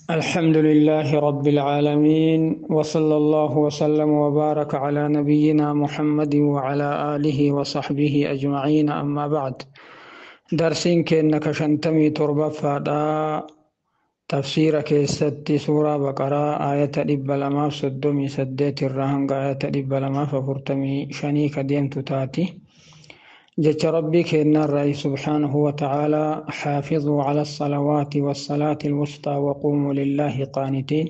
الحمد لله رب العالمين، وصلى الله وسلم وبارك على نبينا محمد وعلى آله وصحبه أجمعين، أما بعد. درسين كأنك شنتمي تربة فدا تفسير كيستي سورة بقرة آية 238 الرهنگ آية 245 كديم تتاتي. جت ربي كإن الرأي سبحانه وتعالى: حافظوا على الصلوات والصلاة الوسطى وقوموا لله قانتين،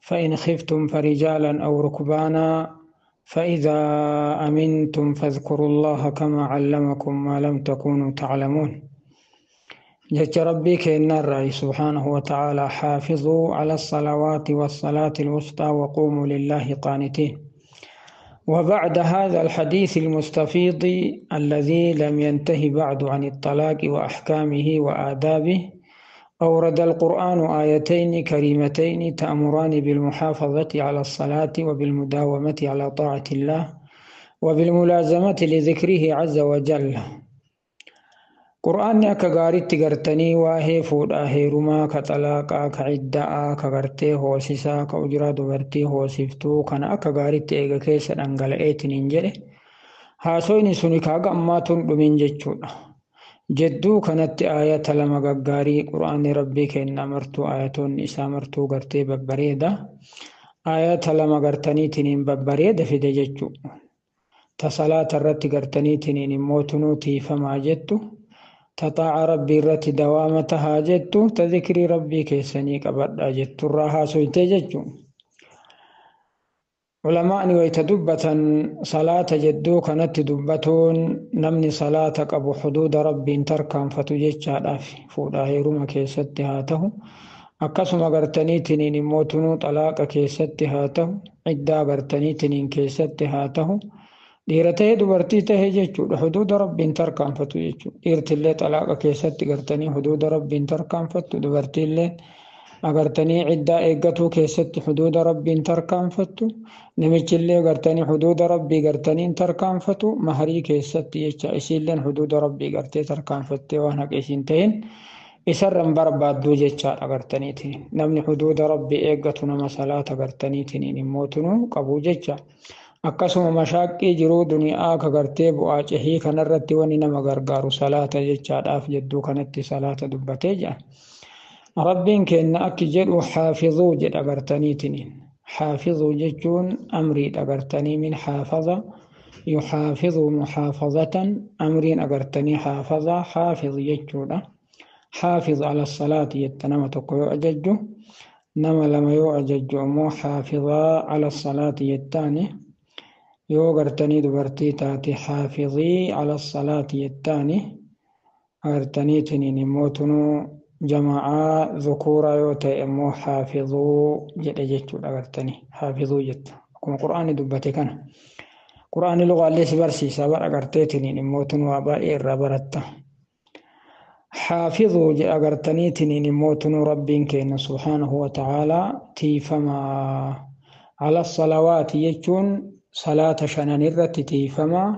فإن خفتم فرجالا أو ركبانا، فإذا أمنتم فاذكروا الله كما علمكم ما لم تكونوا تعلمون. جت ربي كإن الرأي سبحانه وتعالى: حافظوا على الصلوات والصلاة الوسطى وقوموا لله قانتين. وبعد هذا الحديث المستفيض الذي لم ينته بعد عن الطلاق وأحكامه وآدابه، أورد القرآن آيتين كريمتين تأمران بالمحافظة على الصلاة وبالمداومة على طاعة الله وبالملازمة لذكره عز وجل. قرآن akka gaariitti gartanii waa'ee fuudhaa heerumaa, ka xalaaqaa, ka cidda'aa, ka gartee hoosisaa, ka ujuraa dubartii hoosiftuu kana akka gaariitti eega keessa dhangala'eetiin hin jedhe, haasoyni suni kaaga ammaatuun dhumin jechuudha. Jedduu kanatti aayata lama gaggaarii, qur'aanni rabbii kenna martuu, aayatoonni isaa martuu gartee babbareeda. Aayata lama gartaniitiin babbareeda fide jechuudha. Ta salaata irratti gartaniitiin immoo tunuu tiifamaa jettu. Ta xaa'a rabbii irratti dawaama tahaa jettu, ta zikrii rabbii keessanii qabadhaa jetturraa haasoytee jechuun. Ulamaani wayta dubbatan, salaata jedduu kanatti dubbatuun namni salaata qabu huduuda rabbiin tarkaanfatu jechaadhaaf, fuudhaa heeruma keessatti haa ta'u, akkasuma gartaniitiniin immoo tunuu xalaaqa keessatti haa ta'u, iddaa gartaniitiniin keessatti haa ta'u, dhiira ta'ee dubartii ta'ee jechuudha, huduuda rabbiin tarkaanfatu jechuudha. Dhiirtillee xalaaqa keessatti gartanii huduuda rabbiin tarkaanfattu, dubartiillee agartanii ciddaa eeggatuu keessatti huduuda rabbiin tarkaanfattu, namichillee gartanii huduuda rabbii gartanii tarkaanfatu maharii keessatti jecha, isiilleen huduuda rabbii gartee tarkaanfattee waan haqa isiin ta'in isarran barbaadduu jechaadha gartaniitiin. Namni huduuda rabbii eeggatu nama salaata gartaniitiin immoo tunuu qabu jecha. Akkasuma mashaaqqii jiruu duniyaa ka gartee bu'aa cehii kanarratti wanni nama gargaaru salaata jechaadhaaf jedduu kanatti salaata dubbatee jira. Rabbiin kenna akki jedhu xaafizuu jedha gartaniitiin. Xaafizuu jechuun amriidha gartanii, min xaafaza yuxaafizu muxaafazatan, amriin agartanii xaafaza xaafiz jechuudha. Xaafiz ala salaati jetta nama tokko yoo ajajju, nama lama yoo ajajju ammoo xaafizaa ala salaati jettaani. Yoo gartanii dubartii taate xaafizii ala salaati jettaani. Agartaniitiniin immoo tunuu jama'aa dhukuuraa yoo ta'e immoo xaafizuu jedhe jechuudha agartanii, xaafizuu jetta akkuma qur'aanni dubbate kana. Qur'aanni lugaallee si barsiisa bara agarteetiniin immoo tunuu waa baay'ee irraa baratta. Xaafizuu jedha agartaniitiniin immoo tunuu rabbiin kenna subhaanahu wa ta'aalaa tiifamaa ala salawaati jechuun salaata shanan irratti tiifamaa,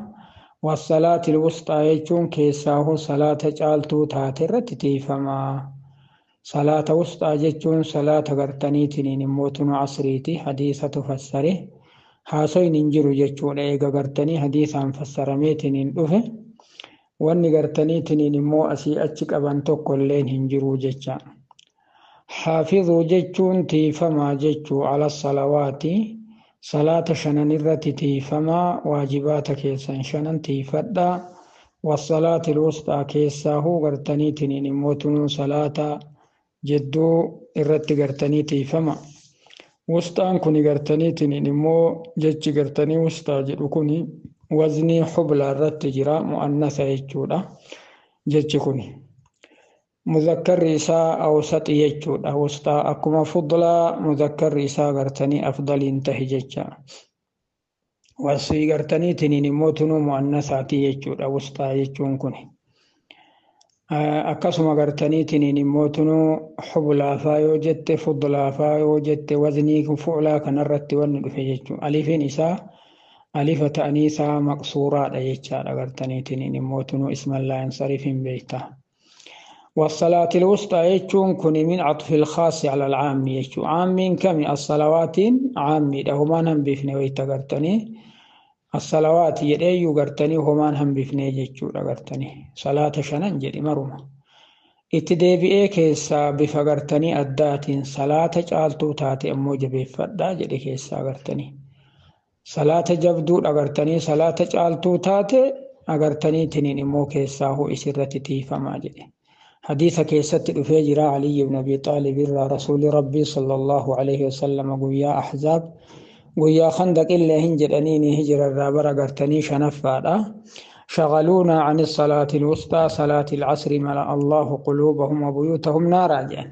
wassalaati lwusxaa jechuun keessaahu salaata caaltuu taate irratti tiifamaa. Salaata wusxaa jechuun salaata gartaniitiniin immoo tunu asriiti, hadiisatu fassare, haasoyin hin jiru jechuudha. Eega gartanii hadiisaan fassarameetiniin dhufe, wanni gartaniitiniin immoo asii achi qaban tokko illeen hin jiru jecha. Xaafizuu jechuun tiifamaa jechuu, ala salawaati salaata shanan irratti tiifamaa, waajibaata keessan shanan tiifadhaa, wassalaati lwusxaa keessaahuu gartaniitiniin immoo tunuu salaata jedduu irratti gartanii tiifama. Wusxaan kuni gartaniitiniin immoo jechi gartanii wusxaa jedhu kuni waznii xublaa irratti jira, mu'annasa jechuudha jechi kuni. Muzakkarri isaa awsaxi jechuudha. Wusxaa akkuma fudlaa muzakkarri isaa gartanii afdaliin tahe jecha. Wasii gartaniitiniin immoo tunuu mu'annasaati jechuudha wusxaa jechuun kuni. Akkasuma gartaniitiniin immoo tunuu xublaafaa yoo jette, fudlaafaa yoo jette, waznii fuclaa kanarratti wanni dhufe jechuudha. Alifiin isaa alifa ta'anii isaa maqsuuraadha jechaadha gartaniitiniin immoo tunuu isman laa yansarif hin beekta. والصلاة الوسطى يجون كن من عطف الخاص على العام يجو عام كم الصلوات عام هما هم بفني ويتغرتني الصلوات يدي غرتني هما هم بفني يجو غرتني صلاة شنن جدي مرمى itti deebi'ee keessaa bifa gartanii addaatiin salaata caaltuu taate ammoo jabeeffadhaa jedhe keessaa gartanii. Salaata jabduu agartanii salaata caaltuu taate agartanii tiniin immoo keessaa hoo isirratti tiifamaa jedhe. Hadiisa keessatti dhufee jira Aliyyi ibn Abi Xaalib irraa Rasuulli Rabbii sallallahu alaihi wasallam guyyaa Ahzaab guyyaa Khandaq illee hin jedhaniini hijira irraa bara gartanii shanaffaadha. شغلونا عن الصلاة الوسطى صلاة العصر ملأ الله قلوبهم وبيوتهم نارا جان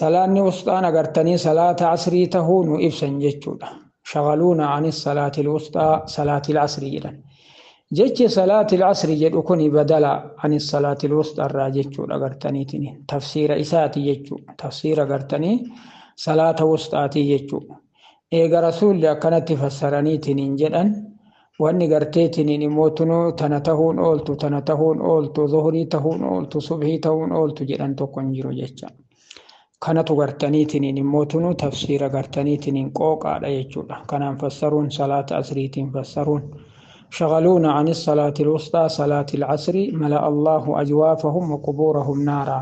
صلاة وسطى نغرتني صلاة عصري تهون إبسا جتشودا شغلونا عن الصلاة الوسطى صلاة العصر جدا جتش صلاة العصر جد أكوني بدلا عن الصلاة الوسطى الراجتشودا غرتني تني تفسير إساتي جتشو تفسير غرتني صلاة وسطى جتشو إيغا رسول كانت تفسرني تنين جدا wanni garteetiniin immoo tunuu tana tahuun ooltu tana tahuun ooltu zuhurii tahuun ooltu subhii tahuun ooltu jedhan tokko hin jiru jecha. Kanatu gartaniitiniin immoo tunuu tafsiira gartaniitiniin qooqaadha jechuudha. Kanaan fassaruun salaata asriitiin fassaruun. شغلونا عن الصلاة الوسطى صلاة العصر ملأ الله أجوافهم وقبورهم نارا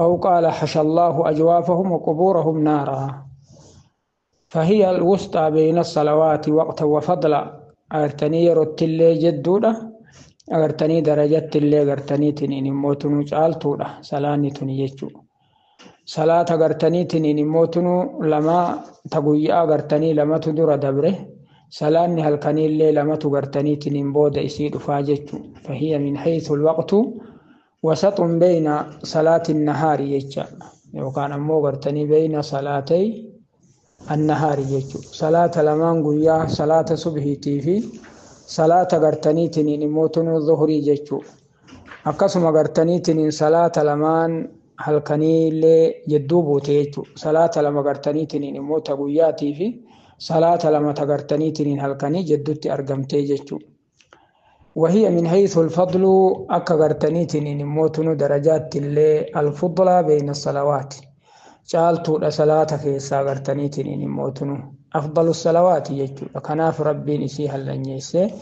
أو قال حشى الله أجوافهم وقبورهم نارا فهي الوسطى بين الصلوات وقتا وفضلا agartanii yerootti illee jedduudha. Agartanii darajatti illee agartanii tiniin immoo tunuu caaltuudha. Salaanni tuni jechuudha. Salaata agartanii tiniin immoo tunuu lama ta guyyaa agartanii lamatu dura dabre. Salaanni halkanii illee lamatu gartanii tiniin booda isii dhufaa jechuudha. Fahiyya min haythu alwaqtu wasaxun beeyna salaati nahaari jecha yookaan ammoo gartanii beeyna salaatay annahaari jechuudha. Salaata lamaan guyyaa salaata subhiitii fi salaata gartaniitiniin immoo tunuu zuhurii jechuudha. Akkasuma gartaniitiniin salaata lamaan halkaniillee jidduu buute jechuudha. Salaata lama gartaniitiniin immoo ta guyyaatii fi salaata lama ta gartaniitiniin halkanii jidduutti argamtee jechuudha. وهي من حيث الفضل أكا غرتنيتنين موتن درجات اللي الفضلى بين الصلوات caaltuudha salaata keessaa gartaniitiniin immootunu afdalu salawaati jechuudha. Kanaaf rabbiin isii hallanyeesse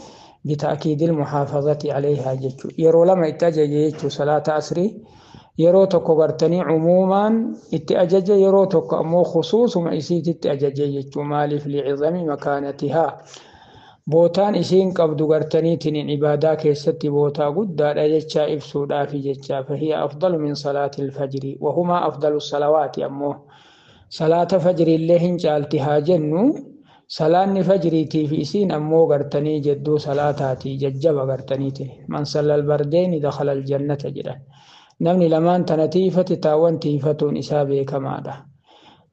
bitaakiidil muhaafazati alayhaa jechuudha. Yeroo lama itti ajaje jechuu salaata asrii yeroo tokko gartanii cumuumaan itti ajaje yeroo tokko ammoo khusuusuma isiititti ajaje jechuu maaliif li'izami makaanatihaa bootaan isiin qabdu gartaniitiniin ibaadaa keessatti bootaa guddaadha jechaa ibsuudhaafi jechaa fahiya afdalu min salaati alfajri wahumaa afdalu salawaati ammoo salaata fajriillee hin caalti haa jennu salaanni fajriitii fi isiin ammoo gartanii jedduu salaataatii jajjaba gartaniitiin man salla albardeeni dakhala aljannata jedhan namni lamaan tana tiifate taawwan tiifatuun isaa beekamaadha.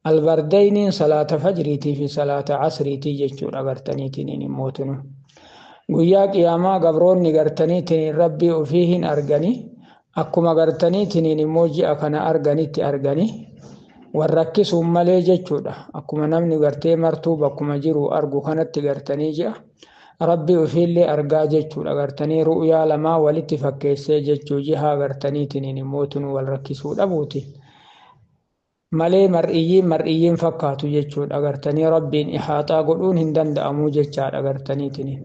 Albardayniin salaata fajriitii fi salaata asriitii jechuudha gartaniitiin immootunu. Guyyaa qiyaamaa gabroonni gartaniitiin rabbii ofii hin argani akkuma gartaniitiin immoo ji'a kana arganitti argani warrakkisuun malee jechuudha. Akkuma namni gartee martuu bakkuma jiru argu kanatti gartanii ji'a rabbii ofiillee argaa jechuudha. Gartanii ru'yaa lamaa walitti fakkeessee jechuu jihaa gartaniitiin immootunu wal rakkisuu dhabuuti. Malee mar'iyyiin mar'iyyiin fakkaatu jechuudha gartanii rabbiin ihaaxaa godhuun hin danda'amuu jechaadha gartaniitiniin.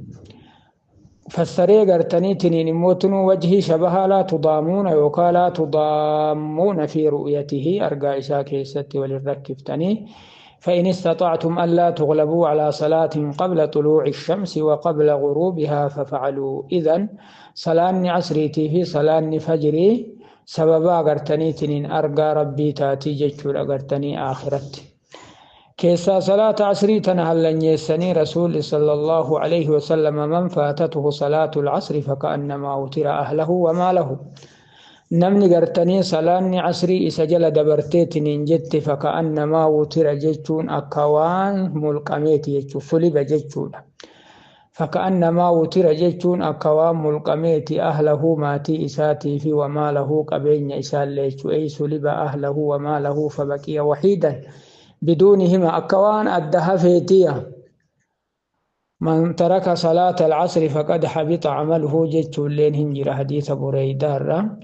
Fassaree gartaniitiniin immoo tunuu wajhii shabahaa laa tudaamuuna yookaan laa tudaammuuna fi ru'yatihi argaa isaa keessatti walin rakkiftanii فإن استطعتم ألا تغلبوا على صلاة قبل طلوع الشمس وقبل غروبها ففعلوا إذن صلاة عصريتي في صلاة فجري sababaa gartaniitiniin argaa rabbii taatii jechuudha gartanii akhiratti. Keessaa salaata asrii tana hallanyeessanii rasuulli sallallahu alaihi wasallam man faatatuhu salaatu alcasri faka'annamaa utira ahlahu wamaa lahu. Namni gartanii salaanni asrii isa jala dabarteetiniin jette faka'annamaa utira jechuun akka waan mulqameeti jechuu suliba jechuudha. فكأنما وتر جتون أكوام ملقميت أهله ماتي إساتي في وماله قبين إسال أي سلب أهله وماله فبقي وحيدا بدونهما أكوان أدها فيتيا من ترك صلاة العصر فقد حبط عمله جتون لين هنجر حديث بريدة.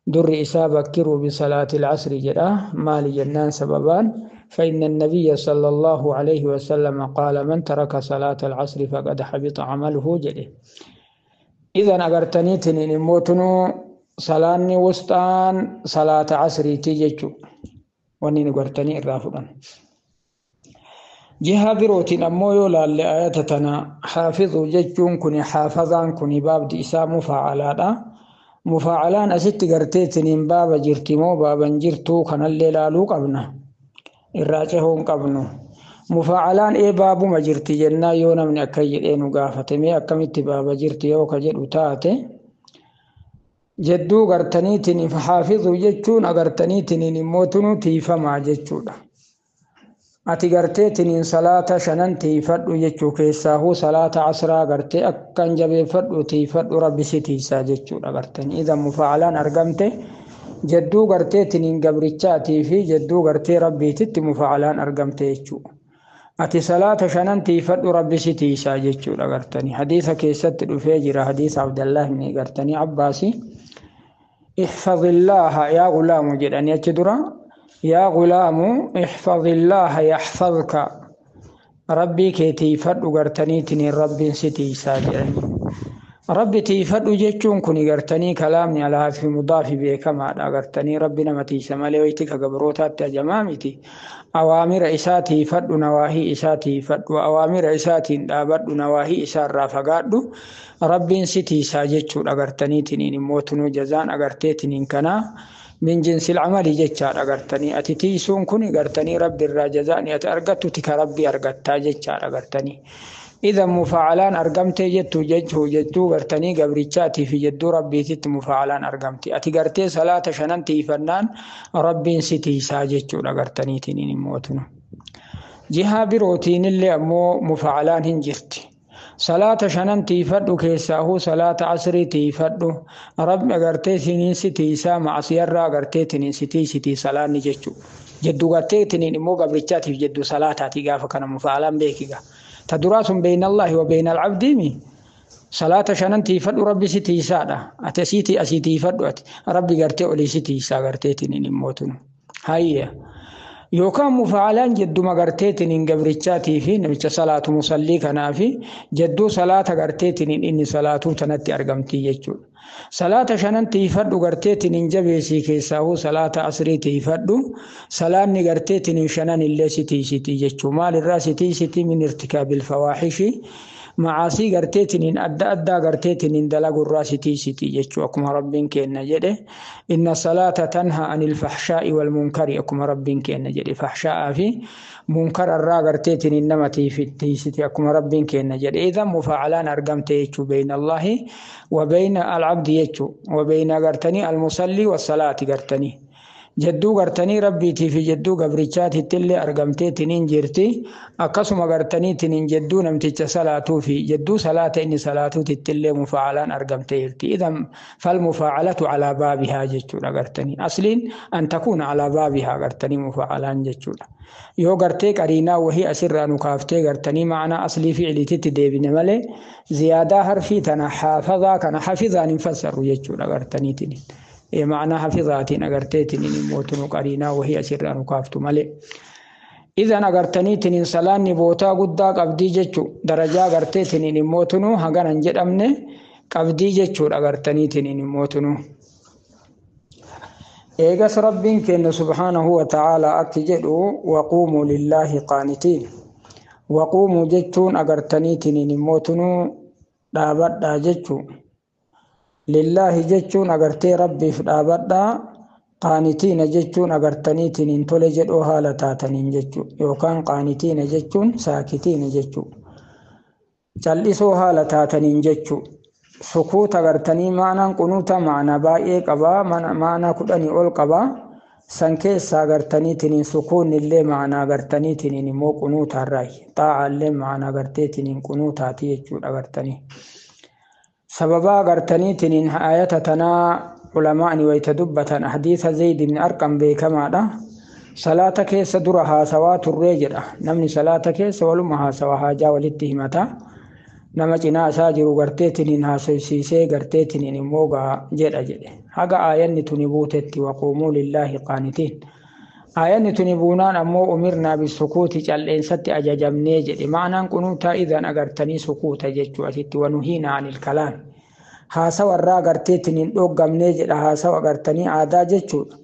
Durri isaa bakkiruu bisalaati alcasri jedha. Maali jennaan sababaan فإن النبي صلى الله عليه وسلم قال من ترك صلاة العصر فقد حبط عمله جده. إذا أغرتني تنين موتنو صلاة وسطان صلاة عصري تيجتشو ونين أغرتني الرافضان. جهة بروتين أمو يولا لآياتنا حافظوا جتشون كني حافظان كني باب دي إسا مفاعلانا مفاعلان أست غرتيتنين باب جرتمو بابا جرتو كان الليلة لو قبنا irraa cehuun qabnu. Mufaacalaan ee baabuma jirti jennaa yoo namni akka jedhee nu gaafate, mee akkamitti baaba jirti yoo ka jedhu taate, jedduu gartaniitiin haafizu jechuun agartaniitiniin immoo tunu tiifamaa jechuudha. Ati garteetiniin salaata shanan tiifadhu jechuu, keessaahuu salaata asraa gartee akkan jabeeffadhu tiifadhu, rabbi si tiisaa jechuudha gartanii. Idan mufaacalaan argamte jedduu garteetiniin gabrichaatii fi jedduu gartee rabbiititti mufaacalaan argamte jechuudha. Ati salaata shanan tiifadhu, rabbi si tiisaa jechuudha gartanii. Hadiisa keessatti dhufee jira, hadiisa Abdallah ibn gartanii Abbaasi. احفظ الله يا غلام jedhanii achi dura, يا غلام احفظ الله يحفظك, rabbii kee tiifadhu gartaniitiin rabbiin si tiisaa jedhanii. Rabbi tiifadhu jechuun kun gartanii kalaamni alaa fi mudaafi beekamaadha gartanii. Rabbi nama tiisa malee wayitii ka gabrootaatti ajamaa miti. Awaamira isaa tiifadhu, nawaahii isaa tiifadhu, awaamira isaatiin dhaabadhu, nawaahii isaarraa fagaadhu, rabbiin si tiisaa jechuudha gartaniitiin immoo tunuu jazaan agarteetiniin kanaa min jinsil camali jechaadha gartanii. Ati tiisuun kun gartanii rabbi irraa jazaani ati argattu tika rabbii argattaa jechaadha gartanii. إذا مفاعلان أرقمتي جتو جتو جتو غرتني قبرتشاتي في جدو ربي تت مفاعلان أرقمتي. أتي غرتي صلاة شننتي فنان ربي ستي ساجتو لغرتني تنين موتنا. جهة بروتين اللي أمو مفاعلان هنجرتي صلاة شنن تيفدو، كيساهو صلاة عصري تيفدو، رب غرتي سنين ستي سا معصية غرتي تنين ستي ستي صلاة نجتو جدو غرتي تنين مو قبرتشاتي في جدو صلاة تاتي غافة كان مفاعلان بيكيغا تدراس بين الله وبين العبد. مي صلاة شنن تيفدو ربي ستي سادا أتسيتي أسيتي فدو ربي غرتي أولي ستي سا غرتي تنين موتنو. هيا yookaan mufaalaan jedduma garteetiniin gabrichaatii fi namicha salaatu musallii kanaa fi jedduu salaata garteetiniin inni salaatuu tanatti argamtii jechuudha. Salaata shanan tiifadhu garteetiniin jabeessii, keessaahuu salaata asrii tiifadhu, salaanni garteetiniin shanan illee si tiisitii jechuudha. Maalirraa si tiisitii? من ارتكاب الفواحش, macaasii garteetiniin adda addaa garteetiniin dalagurraa si tiisitii jechuu. Akkuma rabbiin kenna jedhe, إن الصلاة تنهى عن الفحشاء والمنكر. Akkuma rabbiin kenna jedhe, fahshaa'aa fi munkararraa garteetiniin nama tiisiti akkuma rabbiin kenna jedhe. Idan mufaacalaan argamte jechuu بين الله وبين العبد jechuu وبين gartanii المصلي والصلاة gartanii jedduu gartanii rabbiitii fi jedduu gabrichaatitti illee argamtee tiniin jirti. Akkasuma gartanii tiniin jedduu namticha salaatuu fi jedduu salaata inni salaatuutitti illee mufaacalaan argamtee jirti. إذن فالمفاعلة على بابها jechuudha gartanii. Asliin أن تكون على بابها gartanii mufaacalaan jechuudha. Yoo gartee qariinaa wahii asirraa nu kaaftee gartanii ma'anaa aslii fi'iliititti deebine malee, ziyaadaa harfii tana xaafazaa kana xafizaan hin fassarru jechuudha gartaniitiin. Ma'anaa hafizaatiin agarteetiin mootunu qariinaa wahii asirraa nu kaaftu malee. Idan agartaniitiin salaanni bootaa guddaa qabdii jechuu, darajaa agarteetiin mootunu haganan jedhamne qabdii jechuudha agartaniitiin mootunu. Eegas rabbiin kenna سبحانه وتعالى akki jedhu: وقوموا لله قانتين. وقوموا jechuun agartaniitiin mootunu dhaabadhaa jechuu. لله jechuun agartee rabbiif dhaabadhaa. قانتين jechuun agartaniitiin tole jedhoo haala taataniin jechuu, yookaan قانتين jechuun ساكتين jechuu, cal'isoo haala taataniin jechuu. Sukuuta agartanii ma'anaan qunuuta ma'anaa baay'ee qabaa, ma'anaa 10 ol qabaa. San keessaa agartaniitiin sukuunni illee ma'anaa agartaniitiin immoo qunuutaarraayi, xaa'aa illee ma'anaa agarteetiin qunuutaati jechuudha agartanii. Sababaa agartaniitiin ayata tanaa ulamaani wayta dubbatan, hadiisa Zayd ibn Arqam beekamaadha. Salaata keessa dura haasawaa turree jedha. Namni salaata keessa waluma haasawaa, haajaa walitti himata. Nama cinaa isaa jiru garteetiniin haasofsiisee garteetiniin immoo gaa jedha jedhe. Haga aayanni tuni buutetti waquumuu lillaahi qaanitiin. Aayanni tuni buunaan ammoo umirnaa bisukuuti calleensatti ajajamnee jedhe. Ma'anaan qunuutaa idan agartanii sukuuta jechuu asitti wanuhiina anil kalaam. Haasawa irraa garteetiniin dhoggamnee jedha, haasawa agartanii aadaa jechuudha.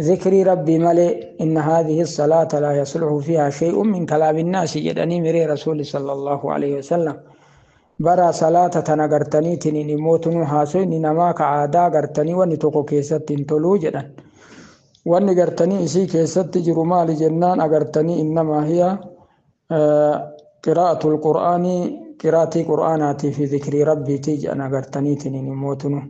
Zikrii rabbii malee inna haadhihi salaata laa yasluhu fiihaa shay'un min kalaami nnaasi jedhanii miree rasuuli sallallahu alaihi wasallam. Bara salaata tana gartaniitiniin immoo tunuu haasoyni namaa ka aadaa gartanii wanni tokko keessatti hin toluu jedhan. Wanni gartanii isii keessatti jiru maali jennaan agartanii innamaa hiya qiraa'atul qur'aanii, qiraatii qur'aanaatii fi zikrii rabbiitii jedhan agartaniitiniin immoo tunuu.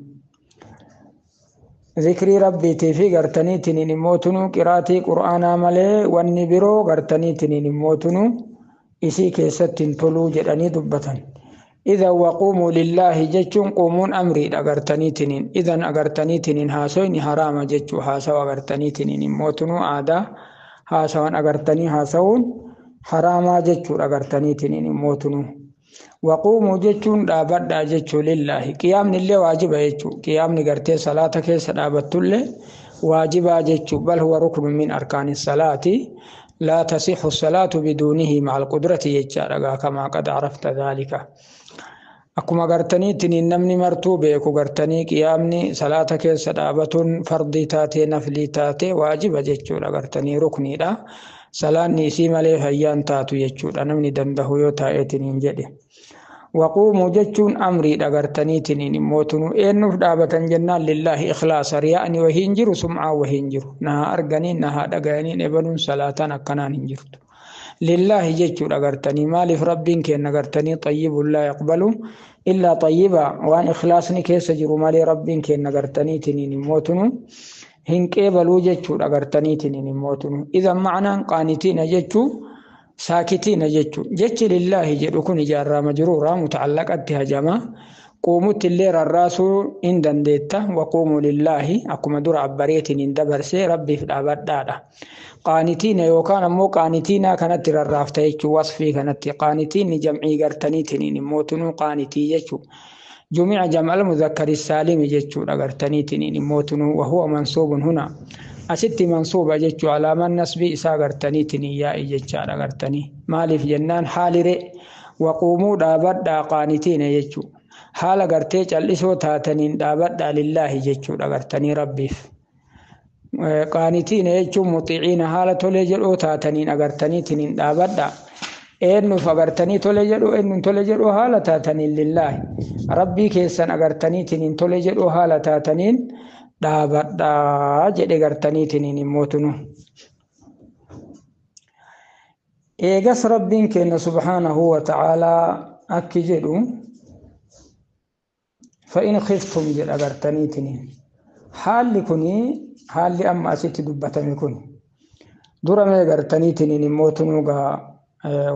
Zikrii rabbiitii fi gartaniitiniin immoo tunuu qiraatii qur'aanaa malee wanni biroo gartaniitiniin immoo tunuu isii keessatti hin toluu jedhanii dubbatan. Idan waquumuu lillaahi jechuun quumuun amriidha agartaniitiniin. Idan agartaniitiniin haasoyni haraama jechuu, haasawa agartaniitiniin immoo tunuu aadaa haasawan agartanii haasawuun haraamaa jechuudha agartaniitiniin immoo tunuu. Waquumuu jechuun dhaabadhaa jechuu lillaahi. Qiyaamni illee waajiba jechuu. Qiyaamni gartee salaata keessa dhaabattullee waajibaa jechuu. Bal huwa ruknun min arkaani salaati. Laa tasixu salaatu biduunihi macal qudrati jechaadha kamaa qad arafta dhaalika. Akkuma gartaniitiin namni martuu beeku gartanii qiyaamni salaata keessa dhaabatuun fardii taatee naflii taatee waajiba jechuudha gartanii rukniidha. Salaanni isii malee fayyaan taatu jechuudha namni dandahu yoo taa'eetiniin jedhe. Waquumuu jechuun amriidha gartaniitiniin immoo tunu eenyuuf dhaabatan jennaan lillaahi ikhlaasa, riyaa'ni wahii hin jiru, sum'aan wahii hin jiru, nahaa arganiin nahaa dhagayaniin ebaluun salaataan akkanaan hin jirtu. Lillaahi jechuudha gartanii maaliif rabbiin kenna gartanii xayyibun laa yaqbalu illaa xayyiba, waan ikhlaasni keessa jiru malee rabbiin kenna gartaniitiniin immoo tunu hin qeebaluu jechuudha gartaniitiniin immoo tunu. Idan ma'anaan qaanitiina jechuu saakitiina jechuu. Jechi lillaahi jedhu kun ijaarraa majruuraa mutacallaqatti hajama. Quumutti illee rarraasuu hin dandeetta. Waquumu lillaahi akkuma dura abbareetiin dabarsee rabbiif dhaabadhaadha. Qaanitiina yookaan ammoo qaanitiinaa kanatti rarraafta jechuu wasfii kanatti. Qaanitiinni jam'ii gartaniitiin immoo tunuu qaanitii jechuu. Jumi'a jam'al muzakkari saalimi jechuudha gartaniitiin immoo tunuu wahuwa mansuubun huna. Asitti mansuuba jechuu alaamaan nasbii isaa gartaniitiin yaa'i jechaadha gartanii. Maaliif jennaan haaliree waquumuu dhaabadhaa qaanitiina jechuu. Haala gartee cal'isoo taataniin dhaabadhaa lillaahi jechuudha gartanii rabbiif. Qaanitiina jechuun muxiiciina haala tolee jedhoo taataniin agartaniitiin dhaabadhaa. Eenyuuf agartanii tole jedhu, eenyuun tole jedhu haala taataniin lillaahi. Rabbii keessan agartaniitiin tole jedhu haala taataniin dhaabadhaa jedhe gartaniitiin immoo tunu. Eegas rabbiin keenya subhaanahu wa ta'aalaa akki jedhu fa'in khiftum jedha gartaniitiin. Haalli kuni haalli amma asitti dubbatame kun dura mee gartaniitiin immoo tunuu gaa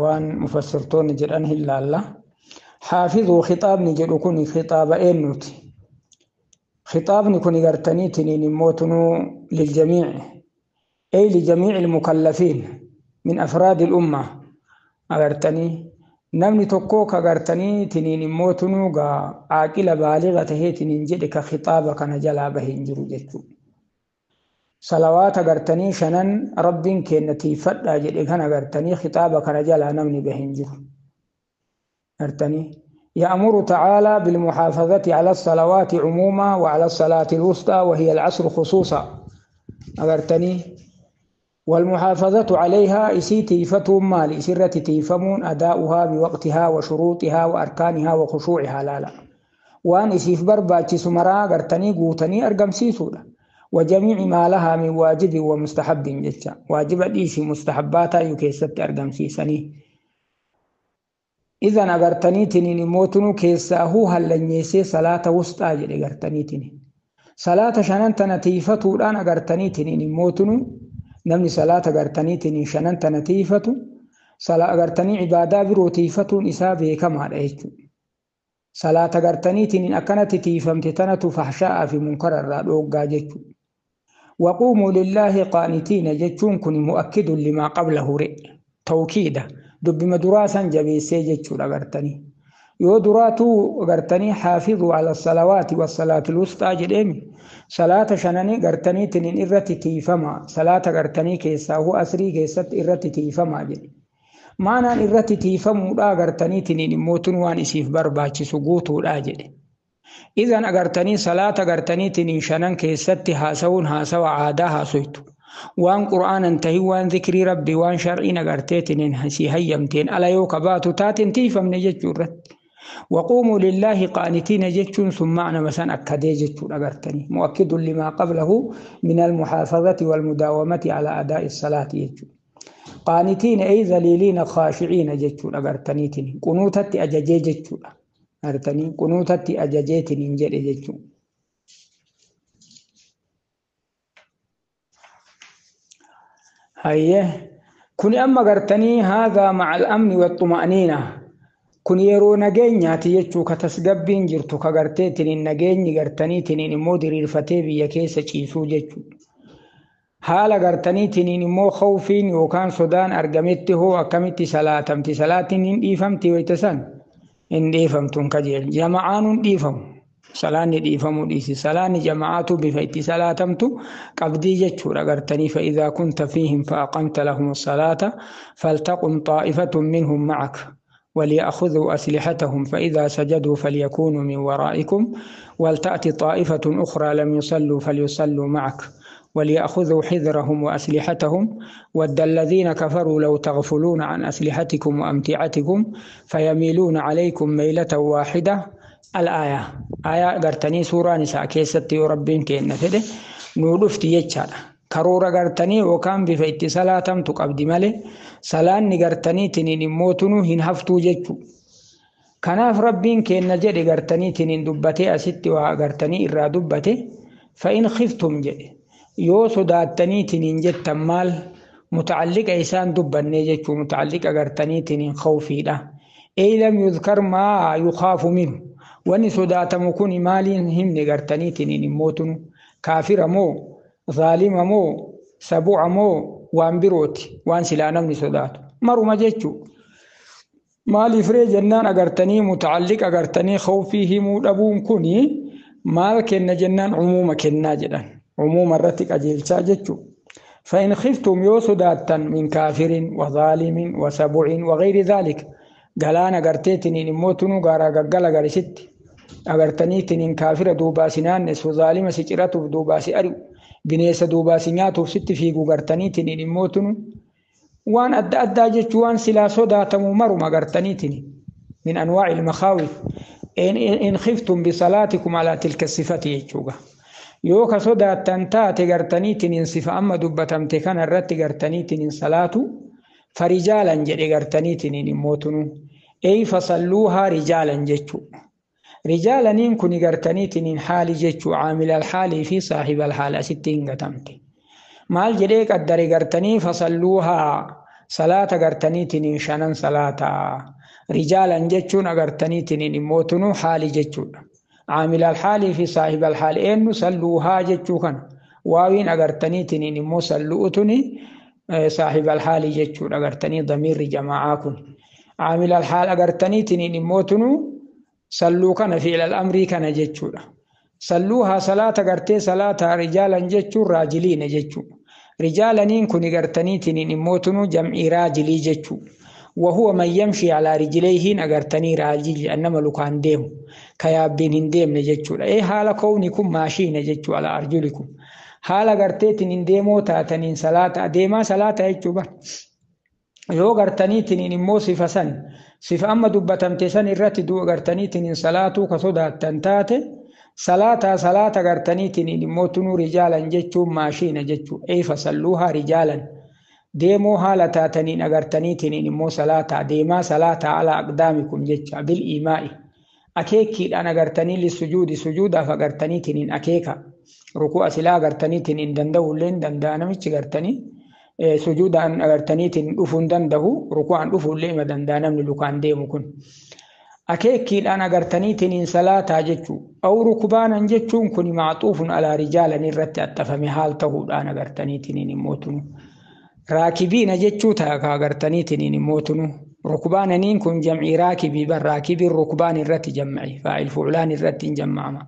waan mufassirtoonni jedhan hin laalla. Haafizuu khixaabni jedhu kun khixaaba eenyuti? Khixaabni kun gartaniitiin immoo tunuu liljamiici ay lijamiici ilmukallafiin min afraadi ilumma agartanii namni tokko ka gartanii tiniin immoo tunuu gaa aaqila baaliga tahee tiniin jedhe ka khixaaba kana jalaa bahe hin jiru jechuudha. Salawaata gartanii shanan rabbiin kenna tiifadhaa jedhe kana gartanii khixaaba kana jalaa namni bahe hin jiru. Gartanii يأمر تعالى بالمحافظة على الصلوات عموما وعلى الصلاة الوسطى وهي العصر خصوصا. أغرتني والمحافظة عليها إسي تيفتهم مال إسرة تيفمون أداؤها بوقتها وشروطها وأركانها وخشوعها لا لا وأن إسيف برباتي سمرا غرتني قوتني أرقم سيسولا وجميع ما لها من واجب ومستحب جتا واجب إيسي مستحباتا يكيست أرقم سيسني. إذن أغرتني تنين موتنو كيساهو هلنيسي صلاة وسطى جدي غرتني تنين صلاة شنان تنتيفتو الآن أغرتني تنين موتنو namni salaata gartaniitiin shanan tana tiifatu gartanii ibaadaa biroo tiifatuun isaa beekamaadha jechuudha. Salaata gartaniitiin akkanatti tiifamte tanatu fahshaa'aa fi munkara irraa dhooggaa jechuudha. Waquumuu lillaahi qaanitiina jechuun kun mu'akkidun limaa qablahu tawkiida dubbima duraa san jabeessee jechuudha gartanii. Yoo duraatuu gartanii xaafiduu ala salawaati wasalaatil wusxaa jedheemi, salaata shananii gartaniitiniin irratti tiifama, salaata gartanii keessaa hu asrii keessatti irratti tiifamaa jedhe. Maanaan irratti tiifamuudhaa gartaniitiniin immoo tun waan isiif barbaachisu guutuudhaa jedhe. Idan agartanii salaata gartaniitiniin shanan keessatti haasawuun haasawa aadaa haasoytu. Waan qur'aanan tahin, waan zikrii rabbii, waan shar'iin agarteetiniin si hayyamteen ala yoo kabaatu taateen tiifamne jechuu irratti. وقوموا لله قانتين جتشون ثم معنى مثلا أكدي جتشون أغرتني مؤكد لما قبله من المحافظة والمداومة على أداء الصلاة جتشون. قانتين أي ذليلين خاشعين جتشون أغرتنيتين قنوتت أججي جتشون أغرتني قنوتت أججيتين جل جتشون. هيا كن أما غرتني هذا مع الأمن والطمأنينة. Kun yeroo nageenyaati jechuu, ka tasgabbiin jirtu, ka garteetiniin nageenyi gartaniitiniin immoo diriirfatee biyya keessa ciisuu jechuu. Haala gartaniitiniin immoo khawfiin yookaan sodaan argametti hoo akkamitti salaatamti? Salaatiin hin dhiifamti wayita san? Hin dhiifamtu, hin kajeelu. Jama'aan hin dhiifamu. Salaanni dhiifamuu dhiisi. Salaanni jama'aatu bifa itti salaatamtu qabdii jechuudha gartanii. Fa'idaa kunta fiihim fa'aqamta lahum salaata faltaqum xaa'ifatun minhum ma'ak. وليأخذوا أسلحتهم فإذا سجدوا فليكونوا من ورائكم ولتأتي طائفة أخرى لم يصلوا فليصلوا معك وليأخذوا حذرهم وأسلحتهم ود الذين كفروا لو تغفلون عن أسلحتكم وأمتعتكم فيميلون عليكم ميلة واحدة. الآية آية قرتني سورة نساء كيستي وربين كينا فده نولفتي يتشارة karoora gartanii yookaan bifa itti salaatamtu qabdi malee salaanni gartaniitiniin immoo tunuu hin haftuu jechuu. Kanaaf rabbiin kenna jedhe gartaniitiniin dubbatee asitti waa gartanii irraa dubbate fa'in khiftum jedhe yoo sodaattaniitiniin jettan maal mutacalliqa isaan dubbannee jechuu, mutacalliqa gartaniitiniin khawfiidha. Ey lam yudkar maa yukaafu minhu, wanni sodaatamu kun maaliin himne gartaniitiniin immoo tunu kaafira moo zaalima moo sabu'a moo waan birooti waan silaa namni sodaatu maruma jechuu. Maaliif ree jennaan agartanii mutacalliqa agartanii khawfii himuu dhabuun kuni maal kenna jennaan umuuma kennaa jedhan, umuuma irratti qajeelchaa jechuu. فإن خفتم yoo sodaattan من كافر وظالم وسبع وغير ذلك galaana garteetiniin immoo tunuu gaaraa gaggala garisitti agartaniitiniin kaafira duubaa si naannessu, zaalima si ciratuuf duubaa si ari'u, bineensa duubaa si nyaatuuf sitti fiigu gartaniitiniin immoo tunu waan adda addaa jechuu, waan silaa sodaatamu maruma gartaniitini min anwaa'i ilmakhaawif. In khiftum bisalaatikum alaa tilka sifati jechuuga yoo ka sodaattan taate gartaniitiniin sifa amma dubbatamte kana irratti gartaniitiniin salaatu farijaalan jedhe gartaniitiniin immoo tunu ey fasalluuhaa rijaalan jechuu. Rijaalaniin kun gartaniitiniin haali jechuu, caamilal haalii fi saahibal haal asitti hin gatamte. Maal jedhee qaddare gartanii fasalluuhaa salaata gartaniitiniin shanan salaataa rijaalan jechuun agartaniitiniin immoo tunu haali jechuudha. Caamilal haalii fi saahibal haal eenyu salluuhaa jechuu kana waawiin agartaniitiniin immoo sallu'utuni saahibal haalii jechuudha agartanii damiirri jamaa'aa kun. Caamilal haal agartaniitiniin immoo tunu salluu kana fi'ilal amrii kana jechuudha. Salluuhaa salaata gartee salaata rijaalan jechuun raajiliina jechuudha. Rijaalaniin kun gartaniitiniin immoo tunu jam'ii raajilii jechuudha. وهو من يمشي على رجليه أغرتني راجل أنما لكان ديم كيابين هنديم نجتشو إيه حال كونكم ماشين نجتشو على أرجلكم حال أغرتيتن ديمو تاتنين صلاة ديما صلاة يجتشو yoo gartaniitiniin immoo sifa san sifa amma dubbatamte san irratti gartaniitiniin salaatuu ka sodaattan taate salaataa salaata gartaniitiniin immoo tunuu rijaalan jechuun maashiina jechuu ey fasalluuhaa rijaalan deemoo haala taataniin agartaniitiniin immoo salaataa deemaa salaataa alaa aqdaamikum jecha bil iimaa'i akeekkiidhaan agartanii lissujuudi sujuudaaf agartaniitiniin akeeka ruku'a silaa agartaniitiniin danda'ullee hin danda'a namichi gartanii sujuudaan agartaniitiin dhufuu hin danda'u, ruku'aan dhufuullee ima danda'a namni lukaan deemu kun. Akeekkiidhaan agartaniitiin salaataa jechuu aw rukbaanan jechuun kun macxuufun alaa rijaalan irratti axxafame haal ta'uudhaan agartaniitiin immoo tunu. Raakibiina jechuu ta'a ka agartaniitiin immoo tunu. Rukbaananiin kun jam'ii raakibii bar raakibiin rukbaan irratti jamma'i faa'il fuulaan irratti hin jamma'ama.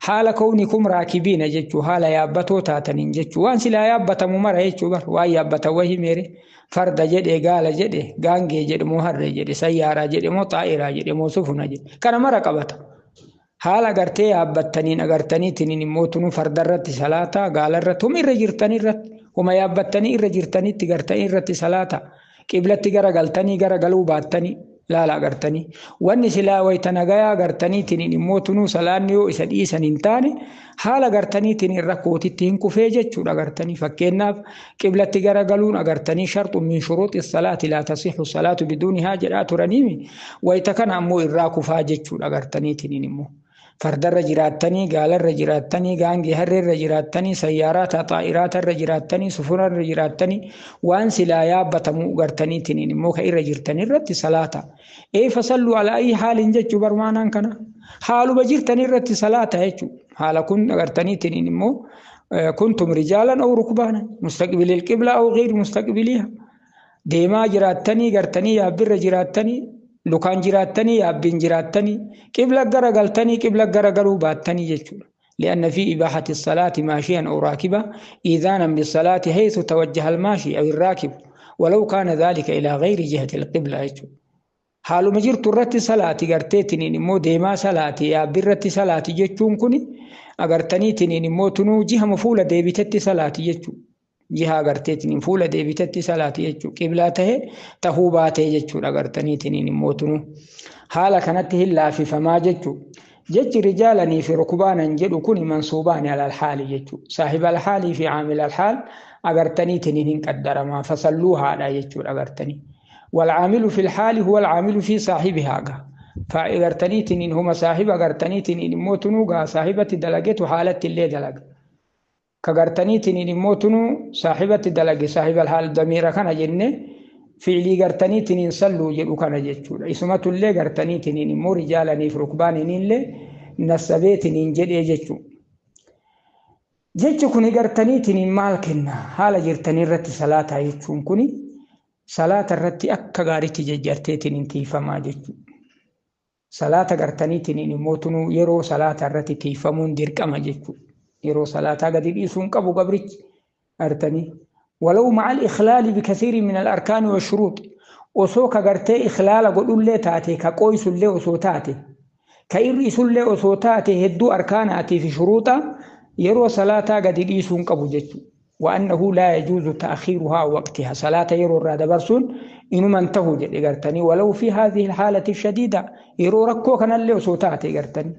Haala kawnikum raakibiina jechuu haala yaabbatoo taataniin jechuu waan silaa yaabbatamu mara jechuu bar waan yaabbatan wahi meere farda jedhe gaala jedhe gaangee jedhe moo harree jedhe sayyaaraa jedhe moo xaa'iraa jedhe moo sufuna jedhe kana mara qabata. Haala agartee yaabbattaniin agartaniitiin immoo tunuu fardarratti salaataa gaalarratti huma irra jirtanirratti huma yaabbattanii irra jirtanitti gartanii irratti salaata. Qiblatti gara galtanii gara galuu baattanii laala agartanii wanni silaa wayta nagayaa agartaniitiin immoo tunuu salaanni yoo isa dhiisan hin taane haala agartaniitiin rakkootitti hin kufee jechuudha agartanii fakkeenyaaf qiblatti gara galuun agartanii sharxu min shuruuxi salaati laa tasixu salaatu biduunihaa jedhaa turaniimi wayta kana ammoo irraa kufaa jechuudha agartaniitiin immoo. Fardarra jiraattanii, gaalarra jiraattanii, gaangee harreerra jiraattanii, sayyaaraata, xaa'iraatarra jiraattanii, sufunarra jiraattanii waan silaa yaabbatamu gartaniitiin immoo ka irra jirtan irratti salaata. Ee fasalluu alaa ayyi haalin jechuu barmaanaan kana. Haaluma jirtan irratti salaata jechuu. Haala kun gartaniitiin immoo kuntum rijaalan aw rukbaanan mustaqbilil qibla aw ghayri mustaqbiliha. Deemaa jiraattanii gartanii yaabbirra jiraattanii lukaan jiraattanii yaabbiin jiraattanii qibla gara galtanii qibla gara galuu baattanii jechuudha. لأن في إباحة الصلاة ماشيا أو راكبا إيذانا بالصلاة حيث توجه الماشي أو الراكب ولو كان ذلك إلى غير جهة القبلة. Haaluma jirtu irratti salaati garteetiniin immoo deemaa salaati yaabbirratti salaati jechuun kuni agartaniitiniin immoo tunuu jihama fuula deebitetti salaati jechuudha. Jiha agarteetiniin fuula deebitetti salaati jechuudha. Qiblaa tahee tahuu baatee jechuudha agartaniitiniin immoo tunuu. Haala kanatti hin laafifamaa jechuudha. Jechi rijaalanii fi rukbaanan jedhu kuni mansuubaani alal haali jechuudha. Saahiba alhaalii fi caamila alhaal agartaniitiniin hin qaddaramaa fasalluu haadha jechuudha agartanii. والعامل في الحال هو العامل في صاحبها فأغرتنيتين هما صاحب أغرتنيتين موتنو صاحبة دلقت وحالة اللي دلق كغرتنيتين موتنو صاحبة دلق صاحب الحال ضمير كان جنة فعلي غرتنيتين صلوا جلو كان جتشول اسمة اللي غرتنيتين مو رجالا في ركبان اللي نسبيتين جل جتشو جتشو كوني غرتنيتين مالكنا حال جرتني رت صلاة يتشون كوني salaata irratti akka gaariitti jajjarteetiin tiifamaa jechuudha. Salaata gartaniitiin immoo tunuu yeroo salaata irratti tiifamuun dirqama jechuudha. Yeroo salaataa gadi dhiisuun qabu gabrichi gartanii. Walaw macal ikhlaali bikasiirin min al-arkaani wa shuruux osoo ka gartee ikhlaala godhullee taate ka qooysullee osoo taate ka irrisullee osoo taate hedduu arkaanaatii fi shuruuxa yeroo salaataa gadi dhiisuun qabu jechuudha. وأنه لا يجوز تأخيرها وقتها صلاة يرو الرادة برسون إنو من تهو جد ولو في هذه الحالة الشديدة يرو ركو كان اللي وصوتاتي قرتني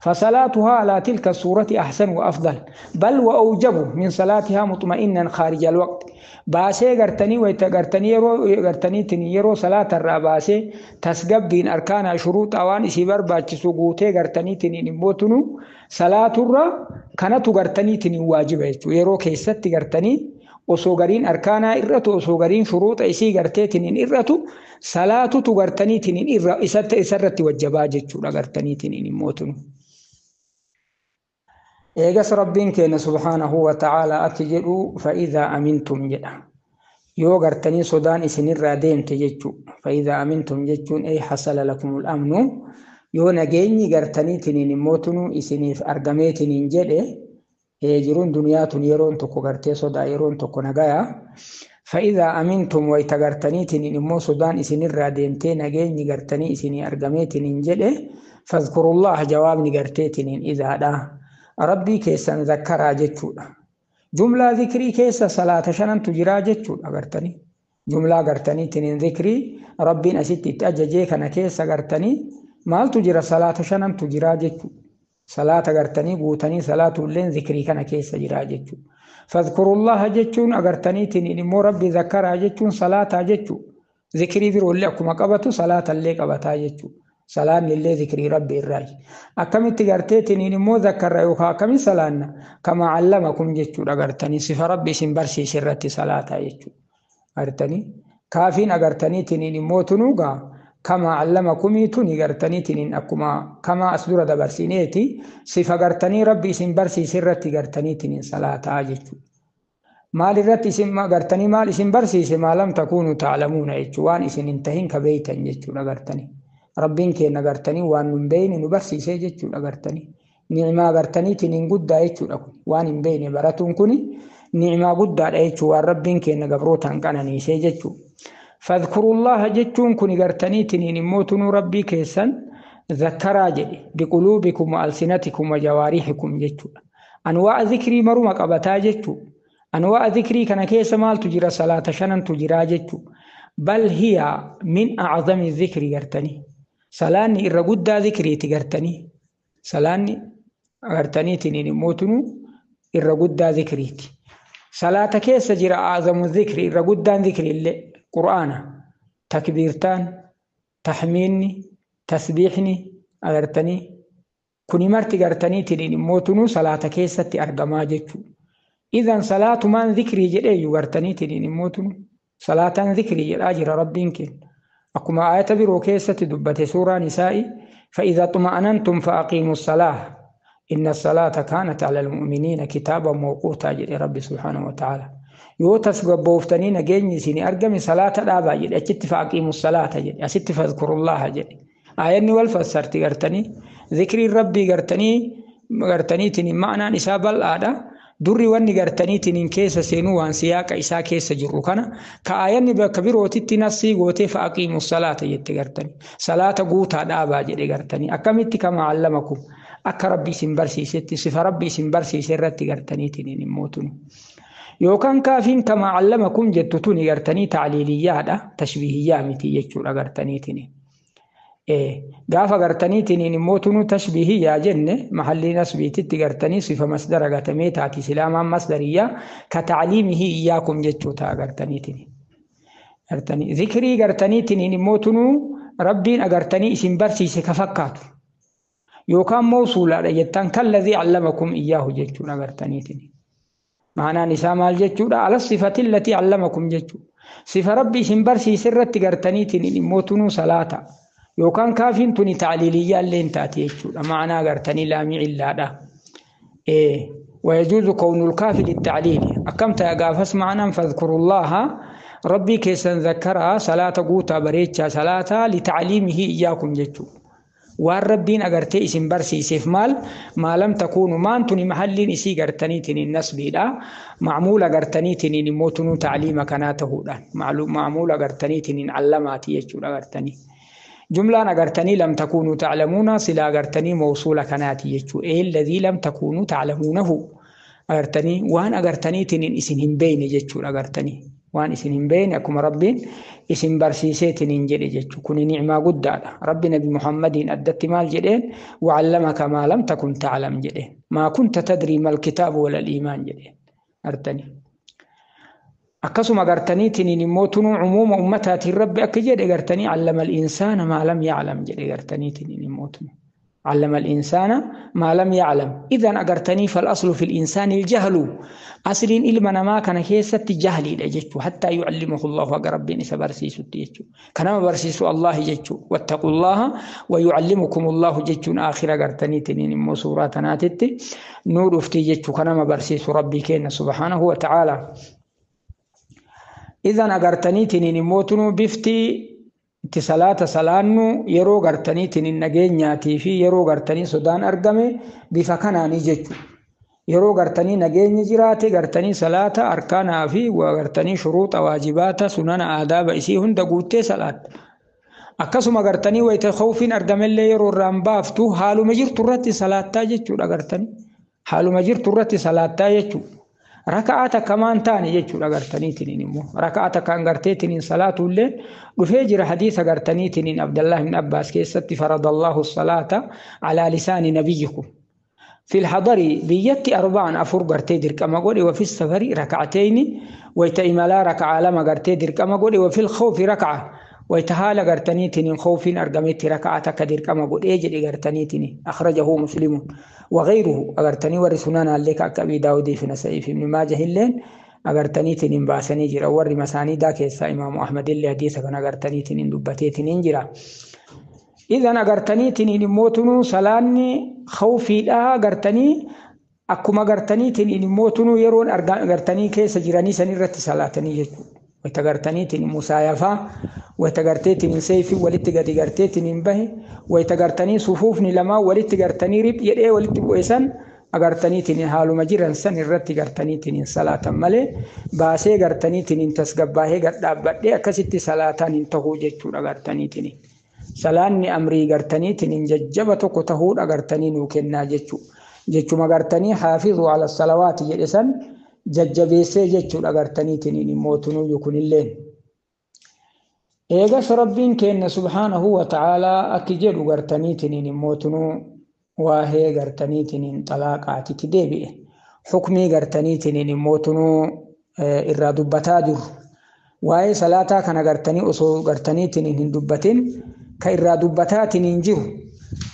فصلاتها على تلك الصورة أحسن وأفضل بل وأوجب من صلاتها مطمئنا خارج الوقت باسي قرتني ويتقرتني يرو قرتني تني يرو صلاة الراباسي تسقب بين أركان شروط أوان إسي برباچسو قوتي قرتني تني نموتنو صلاة الرا كانت قرتني تني واجبة يرو كيست قرتني osoo gariin arkaanaa irratu osoo gariin shuruuxa isii garteetiniin irratu salaatutu gartaniitiniin irra isarratti wajjabaa jechuudha gartaniitiniin immootunu. Eegas rabbiin keenya subhaanahu wa ta'aalaa ati jedhu fa'iidaa amintum jedha. Yoo gartanii sodaan isinirraa deemte jechuu fa'iidaa amintum jechuun ay hasala lakumul amnu yoo nageenyi gartaniitiniin immootunu isiniif argameetiniin jedhe jiruun duniyaa tun yeroon tokko gartee sodaa yeroon tokko nagaya. Fa'iidaa amintum wayta gartaniitiniin immoo sodaan isinirraa deemtee nageenyi gartanii isinii argameetiniin jedhe fadhkurullaha jawaabni garteetiniin idaadha. Rabbii keessan zakkaraa jechuudha. Jumlaa zikrii keessa salaata shanantu jiraa jechuudha gartanii. Jumlaa gartaniitiniin zikrii rabbiin asitti itti ajajee kana keessa gartanii maaltu jira salaata shanantu jiraa jechuudha. Salaata gartanii guutanii salaatulleen zikrii kana keessa jiraa jechuudha. Fadhkurullaha jechuun agartaniitiin immoo rabbi zakkaraa jechuun salaataa jechuudha. Zikrii biroollee akkuma qabatu salaatallee qabataa jechuudha. Salaanni illee zikrii rabbi irraayi. Akkamitti garteetiniin immoo zakkarra yookaan akkamitti salaanna kama allamakum jechuudha gartanii sifa rabbi isin barsiise irratti salaataa jechuudha. Gartanii kaafiin agartaniitiniin immoo tunuugaa kama allamakumii tuni gartaniitiniin akkuma kama as dura dabarsineeti sifa gartanii rabbi isin barsiise irratti gartaniitiniin salaataa jechuudha. Maal irratti isin gartanii maal isin barsiise? Maa lam takuunu ta'lamuuna jechuu, waan isin hin tahin ka beeytan jechuudha gartanii. Rabbiin keenya gartanii waan nun beeyne nu barsiisee jechuudha gartanii. Ni'imaa gartaniitiin hin guddaa jechuudha kun, waan hin beeyne baratuun kun ni'imaa guddaadha jechuu, waan Rabbiin keenya gabrootaan qananiisee jechuudha. Fadhkurullaha jechuun kun gartaniitiin immoo tunuu Rabbii keessan zakkaraa jedhe, biquluubikum wa alsinatikum wa jawaarihikum jechuudha. Anwaa'a zikrii maruma qabataa jechuudha. Anwaa'a zikrii kana keessa maaltu jira? Salaata shanantu jiraa jechuudha. Bal hiya min a'zami zikrii gartanii. Salaanni irra guddaa zikriiti gartanii. Salaanni gartaniitiin immoo tunuu irra guddaa zikriiti. Salaata keessa jira a'zamu zikri, irra guddaan zikri illee Qur'aana, takbiirtaan, tahmiinni, tasbiixni agartanii kuni marti gartaniitiin immoo tunuu salaata keessatti argamaa jechuudha. Idan salaatumaan zikrii jedheeyyu gartaniitiin immoo tunu salaataan zikrii jedhaa jira Rabbiin keenya. Akkuma aayata biroo keessatti dubbate suuraan Nisaa'i, فإذا اطمأننتم فأقيموا الصلاة إن الصلاة كانت على المؤمنين كتابا موقوتا jedhe Rabbi subhaanahu wa ta'ala. Yoo tasgabbooftanii nageenyi isinii argame salaata dhaabaa jedhe, achitti fa'aqiimu salaata jedhe, asitti fadhkurullaha jedhe. Aayanni wal fassarti gartanii, zikriin Rabbii gartaniitiin ma'anaan isaa bal'aadha. Durri wanni gartaniitiin keessa seenuu waan siyaaqa isaa keessa jirru kana ka aayanni bakka birootitti nassii gootee fa'aqiimu salaata jette gartanii. Salaata guutaa dhaabaa jedhe gartanii. Akkamitti? Kama allamakum, akka Rabbi isin barsiisetti, sifa Rabbi isin barsiise irratti gartaniitiin immoo tunu. Yookaan kaafiin kama allamakum jettu tuni gartanii ta'liiliyyaadha, tashbiihiyyaa miti jechuudha gartaniitiin. Gaafa gartaniitiin immoo tunu tashbiihiyyaa jenne mahallii nasbiititti gartanii sifa masdara gatamee taati, silaamaan masdariyyaa ka ta'liimihi iyyaakum jechuu ta'a gartaniitiin. Gartanii zikrii gartaniitiin immoo tunu Rabbiin agartanii isin barsiise ka fakkaatu. Yookaan mawsuulaadha jettaan, kalladhii allamakum iyyaahu jechuudha gartaniitiin. Maanaan isaa maal jechuudha? Ala sifati allatii allamakum jechuudha. Sifa Rabbi isin barsiise irratti gartaniitiin immoo tunuu salaata. Yookaan kaafiin tuni ta'liiliyyaa illee hin taate jechuudha. Maanaa gartanii laamii illaadha. ويجوز كون الكاف للتعليل. أكم تأقافس معنا فاذكروا الله ربي كيسن ذكرها صلاة قوتا بريتشا صلاة لتعليمه إياكم جتشو. waan Rabbiin agartee isin barsiiseef maal maa lam takuunu maan tuni mahalliin isii gartaniitiin nasbiidha. Macmuula gartaniitiin immoo tunuu ta'liima kanaa tahuudhaan macmuula gartaniitiin allamaati jechuudha gartanii. Jumlaan agartanii lam takuunuu ta'lamuuna silaa agartanii mawsuula kanaati jechuudha. Eelladii lam takuunuu ta'lamuunahu agartanii waan agartaniitiin isin hin beeyne jechuudha agartanii. Waan isin hin beeyne akkuma Rabbiin isin barsiiseetiin hin jedhe jechuudha. Kuni ni'maa guddaadha. Rabbi Nabi Muhammadiin addatti maal jedheen? Wa'allamaka maa lam takun ta'lam jedheen. Maa kunta tadrii mal kitaabu walal iimaan jedheen. Agartanii. Akkasuma gartaniitiin immoo tunuu cumuuma ummataatiin Rabbi akka jedhe gartanii allama al-insaana maa lam ya'lam jedhe gartaniitiin immoo tunuu. علم الإنسان ما لم يعلم. إذن أجرتني فالأصل في الإنسان الجهل. أصل إلما ما كان كيسة جهلي لجتشو حتى يعلمه الله ربي إسا برسيسو تيجتشو. كنما برسيسو الله جتشو. واتقوا الله ويعلمكم الله جتشو. آخر أجرتني تنين مو سورة ناتت نور افتي جتشو. كنما برسيسو ربي كين سبحانه وتعالى. إذن أجرتني تنين موتنو بفتي itti salaata salaannu yeroo gartaniitiin nageenyaatii fi yeroo gartanii sodaan argame bifa kanaanii jechuudha. Yeroo gartanii nageenyi jiraate gartanii salaata arkaanaa fi gartanii shuruuxa waajibaata sunana aadaaba isii hunda guuttee salaatta. Akkasuma gartanii wayita khawfiin argamellee yeroo irraan baaftu haaluma jirtu irratti salaattaa jechuudha gartanii. Haaluma jirtu irratti salaattaa jechuudha. Raka'aa takka maan taane jechuudha gartaniitiin immoo. Raka'aa takkaan garteetiin salaatullee dhufee jira hadiisa gartaniitiin Abdallah ibn Abbaas keessatti faradallahu salaata alaa lisaani nabiyyikum. في الحضر بيتي أربعا أفور قرتي درك أما قولي، وفي السفر ركعتين ويتإملا ركعة لما قرتي درك أما قولي، وفي الخوف ركعة ويتهال قرتنيتني خوف أرقمت ركعة كدرك أما قولي أجل قرتنيتني. أخرجه مسلم وغيره. أغرتني ورسنان عليك أبي داود في نسائي في ابن ماجه اللين أغرتنيتني باسني جرا ور مساني دا كيسا إمام أحمد اللي حديث كان أغرتنيتني دبتيتني جرا. إذن أغرتنيتني موتنو سلاني خوفي لا أغرتني Akkuma gartaniitiin immoo tunuu yeroon gartanii keessa jiranii san irratti salaatanii jechuudha. Wayita gartaniitiin musaayafaa, wayita garteetiin seefii walitti gadi garteetiin hin bahe, wayita gartanii sufuufni lamaan walitti gartanii rip jedhee walitti bu'e san agartaniitiin haaluma jiran san irratti gartaniitiin salaatan malee baasee gartaniitiin tasgabbaahee gad dhaabbadhee akkasitti salaataan hin tahuu jechuudha gartaniitiin. Salaanni amrii gartaniitiin jajjaba tokko tahuudha gartanii nuu kennaa jechuudha. Jechuma gartanii haafizuu ala salawaati jedhe san jajjabeessee jechuudha gartaniitiin immoo tunuyyuu kunilleen. Eegas Rabbiin keenya subhaanahu wa ta'aalaa akki jedhu gartaniitiin immoo tunuu waahee gartaniitiin xalaaqaatitti deebi'e. Hukmii gartaniitiin immoo tunuu irraa dubbataa jiru. Waa'ee salaataa kana gartanii osoo gartaniitiin hin dubbatin ka irraa dubbataatiin hin jiru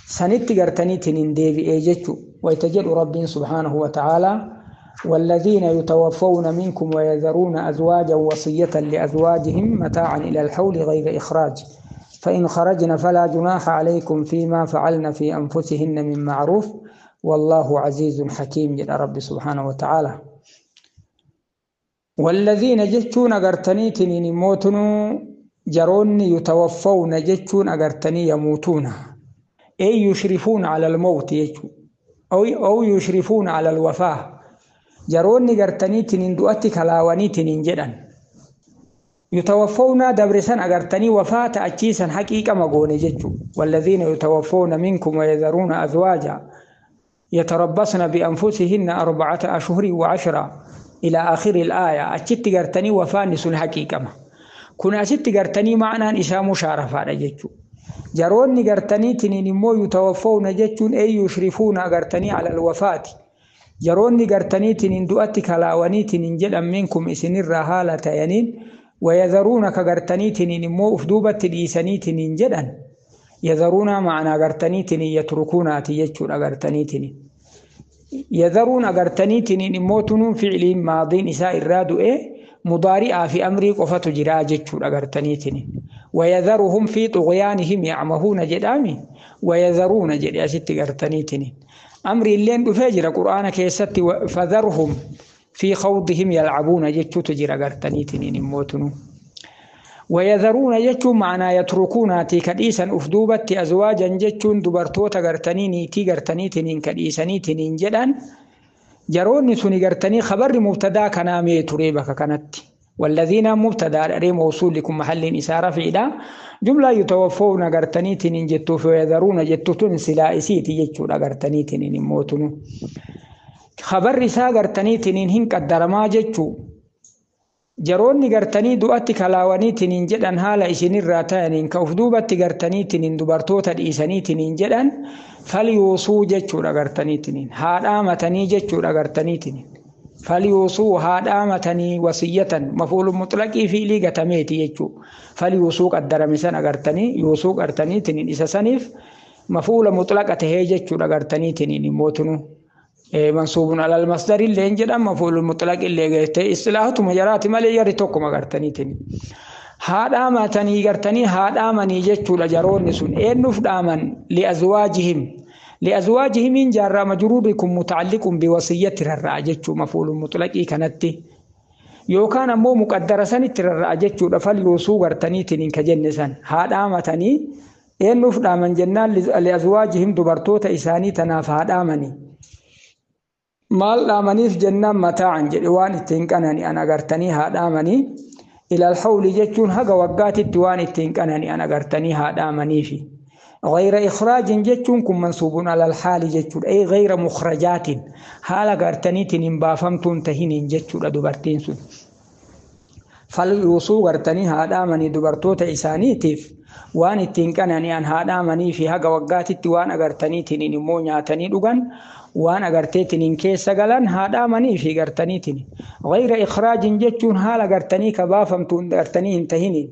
sanitti gartaniitiin hin deebi'ee jechuudha. Wayita jedhu Rabbiin subhaanahu wa ta'aalaa والذين يتوفون منكم ويذرون أزواجا وصية لأزواجهم متاعا إلى الحول غير إخراج فإن خرجن فلا جناح عليكم فيما فعلن في أنفسهن من معروف والله عزيز حكيم جل رب سبحانه وتعالى. والذين جتون أغرتني تنين موتنو جرون يتوفون جتون أغرتني يموتون أي يشرفون على الموت يجو أو يشرفون على الوفاة جرون غرتني تنين دؤتي كلاواني تنين جدا يتوفون دبرسان أغرتني وفاة أجيسا حقيقة مغوني جتو. والذين يتوفون منكم ويذرون أزواجا يتربصن بأنفسهن 4 أشهر و10 إلى آخر الآية. أجت غرتني وفاة نسون حقيقة ما كنا أجت غرتني معنى إسا مشارفة جتو. جرون غرتني تنين مو يتوفون جتون أي يشرفون غرتني على الوفاة جرون غرتني تنين دؤتي كلاواني تنين جدا منكم إسن الرهالة ينين ويذرون كغرتني تنين مو أفدوبة الإيساني تنين جدا يذرون معنا غرتني تنين يتركون أتيجون غرتني تنين يذرون غرتني تنين مو تنون فعل ماضين إساء الرادو إيه مضارئة في أمري قفة جراجة غرتني تنين ويذرهم في طغيانهم يعمهون جدامي ويذرون جد غرتني تنين أمري اللين بفجر قرآن كيست فذرهم في خوضهم يلعبون جتشو تجرى غرتني تنين موتنو ويذرون جتشو معنا يتركون تي كديسا أفدوبة أزواجا جتشون دبرتوتا غرتني تي غرتني تنين كديسني تنين جدان جروني سوني غرتني خبر مبتدا كنامي تريبك كانت والذين مبتدا ري موصول لكم محل إسارة فعلا جملة يتوفون غرتني تنين جتو ويذرون جتو تن سلائسيتي جتشو غرتني تنين موتنو خبر رسا غرتني تنين هن قدرما جتشو جروني غرتني دؤتي كلاواني تنين جدان حالا إسين الراتانين كأفدوبتي غرتني تنين دبرتوتا إساني تنين جدان فليوصو جتشو غرتني تنين هادامتني جتشو غرتني تنين فليوصو هادامتني وصية مفعول مطلق في ليغة ميتي جتشو فليوصو قدرمسان غرتني يوصو غرتني تنين إسا مفعول مطلق تهي جتشو غرتني تنين موتنو منصوب على المصدر اللي انجد مفعول مطلق اللي قلت اصطلاحته مجرات مالي يري توكو غرتني تني هذا ما تني غرتني هذا من يجتو لجرون سن انف دامن لازواجهم من جار مجروركم متعلق بوصيه الرأجتو مفعول مطلق كانت يو كان مو مقدر سن ترأجتو فليوصو غرتني تنين كجنسن هذا ما تني انف دامن جنان لازواجهم دبرتوت اساني تناف هذا مني maal dhaamaniif jennaan mataa'an jedhe waan ittiin qanani'an agartanii haa dhaamanii ilal hawli jechuun haga waggaatitti waan ittiin qanani'an agartanii haa dhaamaniifi. غير إخراج jechuun kun mansuubun alal haali jechuudha. Ay غير مخرجaatiin haala agartaniitiin hin baafamtuun tahiniin jechuudha dubartiin sun. Falyuusuu gartanii haa dhaamanii dubartoota isaaniitiif waan ittiin qanani'an haa dhaamanii fi haga waggaatitti waan agartaniitiin immoo nyaatanii dhugan waan agarteetiin keessa galan haa dhaamanii fi gartaniitiin غير إخراج jechuun haala gartanii ka baafamtuun gartanii hin tahiniin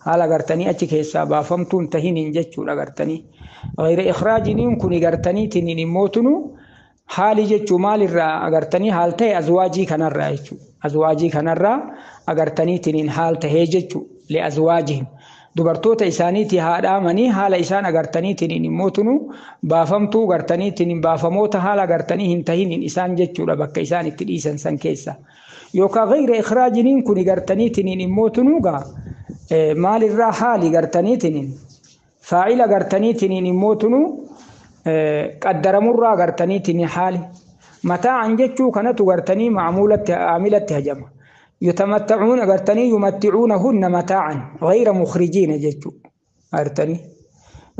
haala gartanii achi keessaa baafamtuun tahiniin jechuudha gartanii غير إخراجin kun gartaniitiin immoo tunu haali jechuu maalirraa agartanii haal ta'e azwaajii kanarraa jechuudha azwaajii kanarraa agartaniitiin haal tahee jechuu liazwaajihim Dubartoota isaaniiti haa dhaamanii haala isaan agartaniitiin immoo tunu baafamtuu gartaniitiin baafamoota haala agartanii hin tahiniin isaan jechuudha bakka isaan itti dhiisan san keessa. Yookaan gayra ikhraajiniin kun gartaniitiin immoo tunu gaa maalirraa haali gartaniitiin faa'ila gartaniitiin immoo tunu qaddaramurraa gartaniitiin haali. Mataa'an jechuu kanatu gartanii macmuulatti aamilatti hajama. يتمتعون أغرتني يمتعونهن متاعا غير مخرجين جتو أغرتني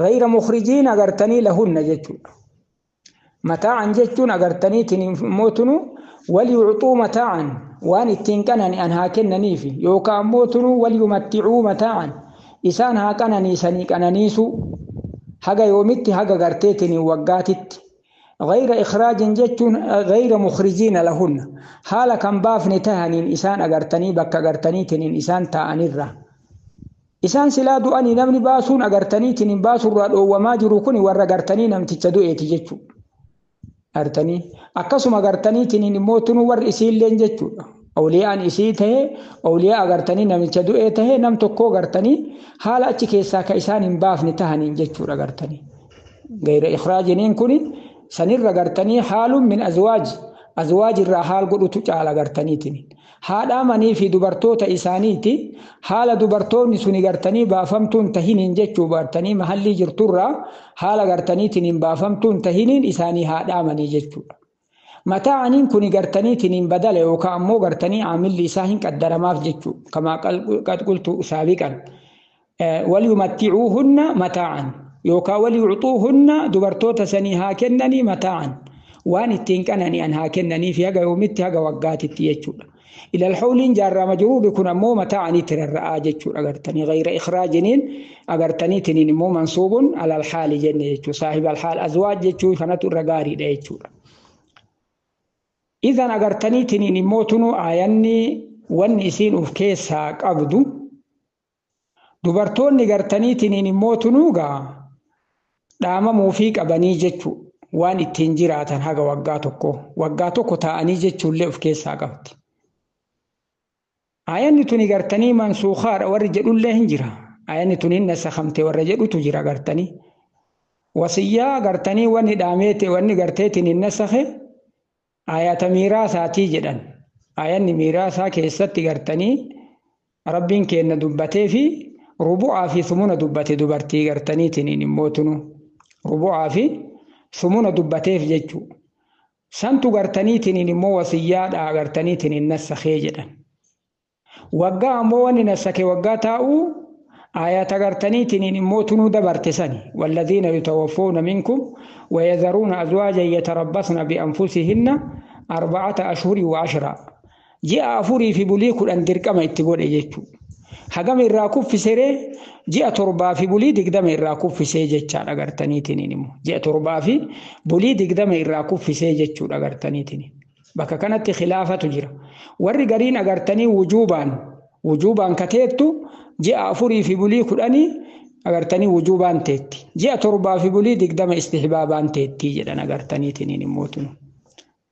غير مخرجين أغرتني لهن جتو متاعا جتو أغرتني تنموتنو وليعطوا متاعا وان التنكنني أن هاكنني في يوكا موتنو وليمتعوا متاعا إسان هاكنني سنيك أنانيسو حاجة يومتي حاجة غرتيتني وقاتت غير إخراج جتون غير مخرجين لهن حالا كان بافني تهنين إسان أغرتني بك أغرتني تنين إسان تانيرا إسان سلا دؤني نمني باسون أغرتني تنين باسون رأو وما جروكني ور أغرتني نمتي تدوئتي جتو أغرتني أكسم أغرتني تنين موتن ور إسيل لين جتو أولياء إسيته أولياء أغرتني نمتي تدوئته نمتكو أغرتني حالا أتكيسا كإسان بافني تهنين جتو أغرتني غير إخراج كوني sanirra gartanii haalun min azwaaj azwaaj irraa haal godhutu caala gartaniitiin haadhaamanii fi dubartoota isaaniiti haala dubartoonni suni gartanii baafamtuun tahiniin jechuu gartanii mahallii jirturraa haala gartaniitiin baafamtuun tahiniin isaanii haadhaamanii jechuudha. Mataa'aniin kuni gartaniitiin badala yookaan ammoo gartanii caamilli isaa hin qaddaramaaf jechuu kamaa qad qultu saabiqan walyumatticuuhunna mataa'an yookaan waliyuxuuhunna dubartoota sanii haa kennanii mataa'an waan ittiin qanani'an haa kennanii fi haga yoomitti haga waggaatitti jechuudha. Ilal hawliin jaarraa majruurri kun ammoo mataa'anitti rarra'aa jechuudha agartanii gayra ikhraajiniin agartaniitiniin immoo mansuubun alal haali jenne jechuudha. Saahiba alhaal azwaaj jechuu kanatu irra gaariidha jechuudha. Idan agartaniitiniin immoo tunu aayanni wanni isiin of keessaa qabdu dubartoonni gartaniitiniin immoo tunuu gaa dhaamamuu fi qabanii jechuu waan ittiin jiraatan haga waggaa tokko waggaa tokko taa'anii jechuullee of keessaa qabdi. Aayanni tuni gartanii mansuukaadha warri jedhullee hin jira. Aayanni tuni hin nasakhamte warra jedhutu jira gartanii. Wasiyyaa gartanii wanni dhaameete wanni garteetiin hin nasakhe ayata miiraasaatii jedhan. Aayanni miiraasaa keessatti gartanii rabbiin kenna dubbatee fi rubu'aa fi sumuna dubbate dubartii gartaniitiin immoo tunu. Rubu'aa fi sumuna dubbateef jechuu. Santu gartaniitiin immoo wasiyyaadhaa gartaniitiin nasakhee jedhan. Waggaa ammoo wanni nasakhe waggaa taa'uu ayata gartaniitiin immoo tunuu dabarte sani. Walladhiina yutawaffoona minkum wayadharuuna azwaajan yatarabbasna bianfusihinna 4 ashhurin wa 10. Ji'a 4 fi bulii 10 dirqama itti godhe jechuu. Hagam irraa kuffisee ji'a 7 fi bulii 20 irraa kuffisee jechaadha gartaniitiin immoo ji'a 7 fi bulii 20 irraa kuffisee jechuudha gartaniitiin. Bakka kanatti khilaafatu jira. Warri gariin agartanii wujuubaan kateettu ji'a 4 fi bulii 10 agartanii wujuubaan teetti. Ji'a 7 fi bulii 20 istihbaabaan teetti jedhan agartaniitiin immoo tunu.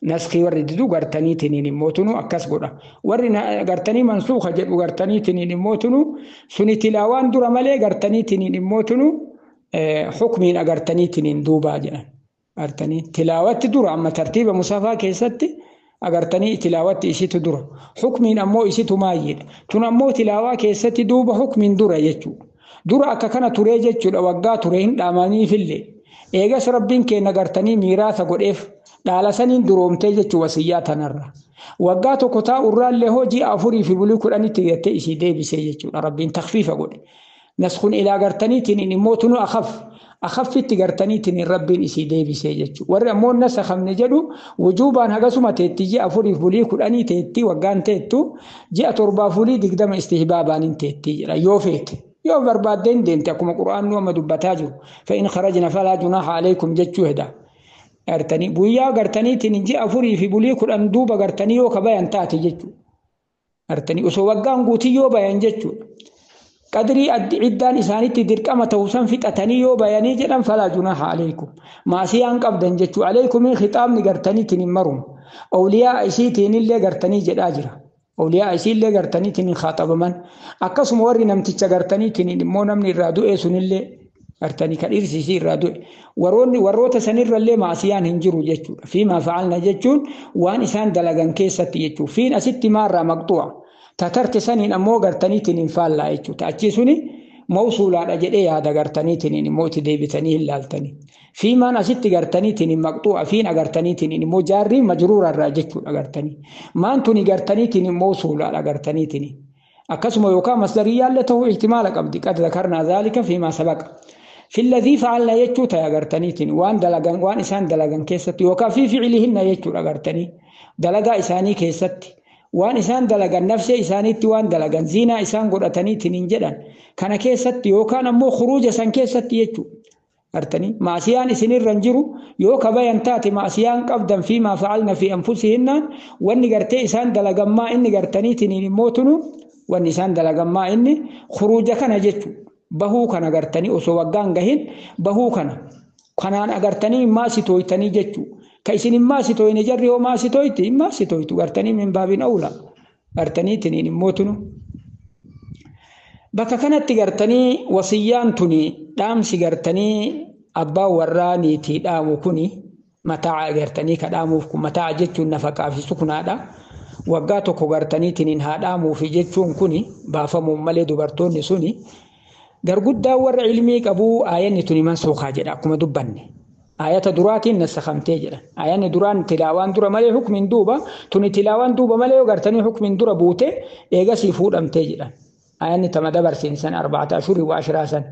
Naskii warri didu gartaniitiin immoo tunu akkas godha. Warri gartanii mansuuka jedhu gartaniitiin immoo tunu suni tilaawaan dura malee gartaniitiin immoo tunu hukmiin agartaniitiin duubaa jedhan. Agartanii tilaawatti dura amma tartiiba musafaa keessatti agartanii tilaawatti isitu dura. Hukmiin ammoo isitu maayyeedha. Tun ammoo tilaawaa keessatti duuba hukmiin dura jechuudha. Dura akka kana turee jechuudha waggaa turee hin dhaamaniifillee. Eegas rabbiin kenna gartanii miiraasa godheef dhaala saniin duroomtee jechuu wasiyyaa tanarra. Waggaa tokko taa'urraallee hojii 4 fi bulii 10tti gattee isii deebisee jechuudha. Rabbiin takfiifa godhe. Naskhun ilaa gartaniitiin immoo tunu akhaffitti gartaniitiin rabbiin isii deebisee jechuudha. Warri ammoo nasakhamne jedhu wujuubaan hagasuma teetti ji'a 4 fi bulii 10 teetti waggaan teettu ji'a 7 bulii 20 istihbaabaan hin teetti jedha yoo feete. Yoo barbaaddeen deemte akkuma qura'aannu amma dubbataa jiru. Fa'in kharajna falaa junaaha alaykum jechuu heda. Gartanii guyyaa gartaniitiin ji'a 4 fi bulii 10 duuba gartanii yoo ka bayan taate jechuudha. Gartanii osoo waggaan guutii yoo bayan jechuudha. Qadrii iddaan isaanitti dirqama ta'uu san fixatanii yoo bayanii jedhan falaa junaaha alaykum. Maasiyaan qabdan jechuudha. Alaykumiin khitaabni gartaniitiin hin marumu. Awliyaa isiitiin illee gartanii jedhaa jira. Awliyaa isiillee gartaniitiin khaaxabaman. Akkasuma warri namticha gartaniitiin immoo namni irraa du'e sunillee gartanii ka dhirsi isii irraa du'e. Warroonni warroota sanirrallee maasiyaan hin jiru jechuudha. Fiimaa facalna jechuun waan isaan dalagan keessatti jechuudha. Fiin asitti maarraa maqxu'a. Tatarte saniin ammoo gartaniitiin hin faallaa jechuudha. Achi suni mawsuulaadha jedhee yaada gartaniitiin immoo itti deebitanii hin laaltanii. Fiimaan asitti gartaniitiin hin maqxu'a. Fiin agartaniitiin immoo jaarrii majruurarraa jechuudha gartanii. Maan tuni gartaniitiin mawsuulaadha gartaniitiin. Akkasuma yookaan masdariyyaallee ta'uu ihtimaala qabdi. Qad zakarnaa zaalika fiimaa sabaqa. في الذي فعلنا يجو تا غرتنيتين وان دلغان وان إسان دلغان كيست وكا في فعلهن يجو غرتني دلغا إساني كيست وان إسان دلغان نفس إسانيتي وان دلغان زينة إسان قرأتنيتين جدا كان كيست يوكان أمو خروج سان كيست يجو غرتني معصيان إسن الرنجرو يوكا بيان تاتي معصيان قبدا فيما فعلنا في أنفسهن وان غرتي إسان دلغان ما إني غرتنيتين موتنو وان إسان دلغان ما إني خروج كان جتو bahuu kana gartanii osoo waggaan gahin bahuu kana kanaan agartanii maasi tooytanii jechuu ka isin hin maasi tooyne jarri yoo maasi tooyti hin maasi tooytu gartanii min baabin awla gartanii tiniin immoo tunu. Bakka kanatti gartanii wasiyyaan tuni dhaamsi gartanii abbaa warraa niitii dhaamu kuni mataa gartanii ka dhaamuuf kun mataa jechuun nafaqaa fi suknaadha. Waggaa tokko gartanii tiniin haa dhaamuufi jechuun kuni baafamuun malee dubartoonni suni. Garguddaa warra ilmii qabuu aayanni tuni mansuukaa jedha akkuma dubbanne. Ayata duraatiin nasakhamtee jedha. Ayanni duraan tilaawaan dura malee hukmiin duuba tuni tilaawaan duuba malee gartanii hukmiin dura buute eegasii fuudhamtee jedha. Ayanni tama dabarsiin san 14 san.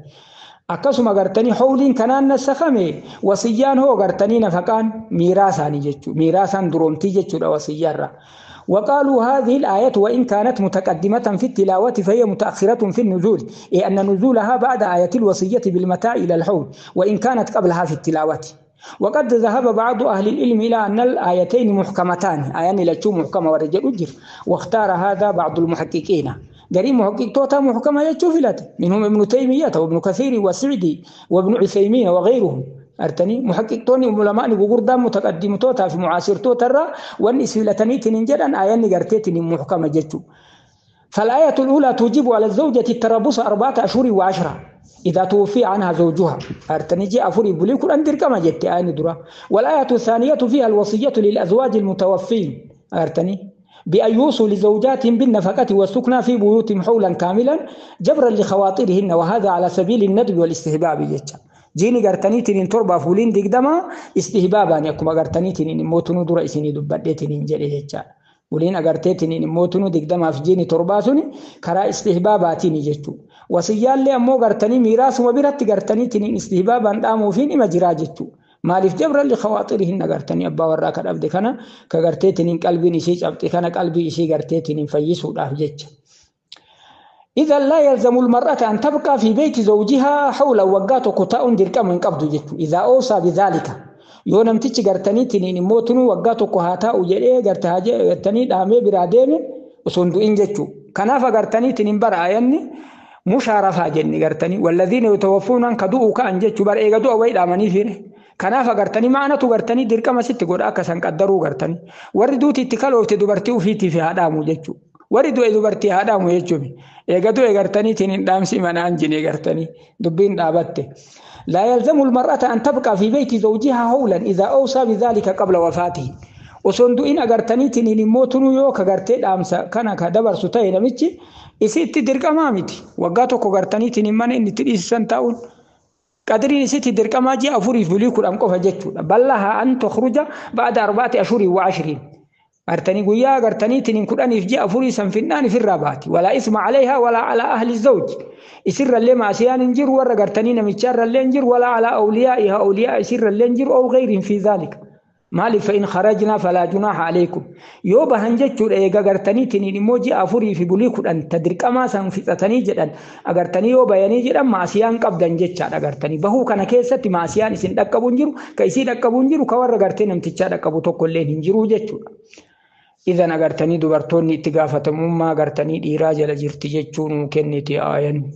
Akkasuma gartanii hawliin kanaan nasakhame wasiyyaan hoo gartanii nafaqaan miiraasaanii jechuudha. Miiraasaan duroomtii jechuudha wasiyyaarra. وقالوا هذه الآية وإن كانت متقدمة في التلاوة فهي متأخرة في النزول، أي أن نزولها بعد آية الوصية بالمتاع إلى الحول وإن كانت قبلها في التلاوة. وقد ذهب بعض أهل العلم إلى أن الآيتين محكمتان، آيان لتشو محكمة ورجل أجر، واختار هذا بعض المحققين. قريب محقق توتا محكمة يتشوفلت منهم ابن تيمية وابن كثير وسعدي وابن عثيمين وغيرهم. أرتني محقق توني علماء غوردا متقدم توتا في معاصر توتا والنسيلتني تنجدن آيان غرتيتني محكمة جتو. فالآية الأولى توجب على الزوجة التربص 4 أشهر و10 إذا توفي عنها زوجها. أرتني جي أفوري بليكو أندر كما جت آيان درا. والآية الثانية فيها الوصية للأزواج المتوفين أرتني بأن يوصوا لزوجاتهم بالنفقة والسكنى في بيوتهم حولا كاملا جبرا لخواطرهن، وهذا على سبيل الندب والاستحباب جت. جيني غرتنيتين تربة فولين دقدما استهبابا يكما غرتنيتين موتنو درا إسيني دبادتين جري جتا ولين أغرتيتين موتنو دقدما في جيني ترباسوني كرا استهباباتين جتو. وصيان لي أمو غرتني ميراث وبرت غرتنيتين استهبابا دامو فين إما جرا جتو. مالف جبرا لخواطرهن غرتني أبا وراك الأبد كان كغرتيتين قلبي نسيج أبد كان قلبي إسي غرتيتين فيسو داف جتو. إذا لا يلزم المرأة أن تبقى في بيت زوجها حول وقات قطاء دركم من قبض جتو إذا أوصى بذلك. يونم تيجي غرتني تنين موتنو وقات قهاتا وجري غرتني دامي برادين وصندوق جتو. كنافة غرتني تنين برا يعني مشارفة جني غرتني والذين يتوفون كدؤوا كأن جتو بر إيجا دؤوا ويد أماني فيه. كنافة غرتني معنا تغرتني دركم ست قد أكسن قدروا غرتني وردوتي تكلوا تدبرتي وفيتي في هذا موجتو. Warri du'e dubartii haa dhaamu jechuun eega du'e gartaniitiin hin dhaamsi manaan jine gartanii dubbiin dhaabatte. لا يلزم المرأة أن تبقى في بيت زوجها حولا إذا أوصى بذلك قبل وفاته. Osoon du'in agartaniitiin hin mootunuu yoo ka gartee dhaamsa kana ka dabarsu ta'e namichi isitti dirqamaa miti. Waggaa tokko gartaniitiin mana inni itti dhiisisan ta'uun qadriin isitti dirqamaa ji'a 4 bulii 10 qofa jechuudha. Ballaha an tukhruja ba'da 4 أشهر و20. أرتني قويا أرتني تنين كلاني في جاء فوري سنفنان في الرباط ولا إثم عليها ولا على أهل الزوج يسر اللي مع سيان انجر ورا أرتني نمتشار اللي انجر ولا على أوليائها أولياء يسر اللي انجر أو غيرهم في ذلك. مالي فإن خرجنا فلا جناح عليكم يوبا هنجتشور إيغا أرتني تنين موجي أفوري في بولي كلان تدرك أما سنفتني جدا أرتني يوبا يني جدا مع سيان قبدا جتشار أرتني بهو كان كيسة مع سيان سن دكبونجرو كيسي دكبونجرو كور أرتني نمتشار دكبو توكلين هنجرو جتشور. إذا أغرتني دبرتوني اتقافتموما أغرتني ديرا جل جرتي جتشونو كنتي آيان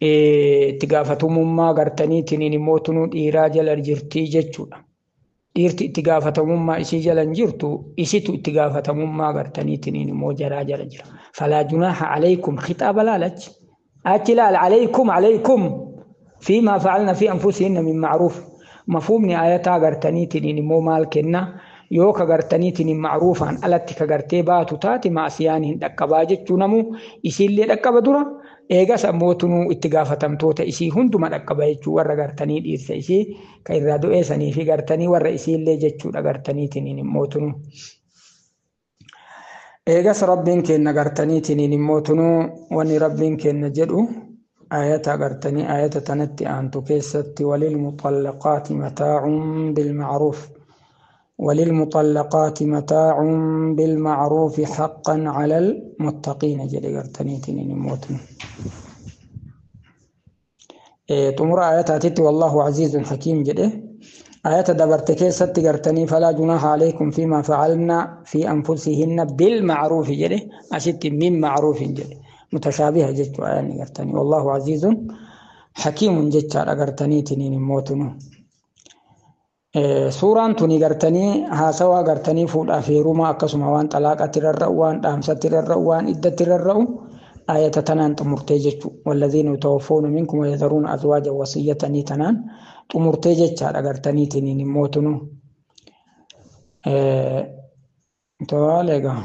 اتقافتموما أغرتني تنين موتنو ديرا جل جرتي جتشونا. Dhiirti itti gaafatamummaa isii jala hin jirtu, isitu itti gaafatamummaa gartaniitiin immoo jaraa jala jira. Falaa junaaha alaykum khixaaba laalachi. Achi laala alaykum alaykum fiimaa facalna fi anfusihinna min macruuf. Mafhuumni ayataa gartaniitiin immoo maal kenna? Yoo ka gartaniitiin macruufaan alatti ka gartee baatu taate maasiyaan hin dhaqqabaa jechuu namu isiillee dhaqqaba dura. Eegas ammoo tunuu itti gaafatamtoota isii hunduma dhaqqaba jechuu warra gartanii dhiirsa isii ka irraa du'ee sanii fi gartanii warra isiillee jechuudha gartaniitiin immoo tunuu. Eegas rabbiin kenna gartaniitiin immoo tunuu wanni rabbiin kenna jedhu ayata gartanii ayata tanatti aantu keessatti walilmuxallaqaati mataacun bilmacruuf. وللمطلقات متاع بالمعروف حقا على المتقين جل قرتنيتين موتن طمر آيات والله عزيز حكيم جل آيات دبرت كيست قرتني فلا جناح عليكم فيما فعلنا في أنفسهن بالمعروف جل أشت من معروف جل متشابهة جل آيات قرتني والله عزيز حكيم جل قرتنيتين موتن. Suuraan tuni gartanii haasawaa gartanii fuudhaaf heerumaa akkasuma waan xalaaqatti rarra'u, waan dhaamsatti rarra'u, waan iddatti rarra'u ayata tanaan xumurtee jechuudha. Wallaziina yutawaffoona minkum wayadharuuna azwaajan wasiyyatanii tanaan xumurtee jechaadha gartaniitiin immoo tunu. Tola egaa.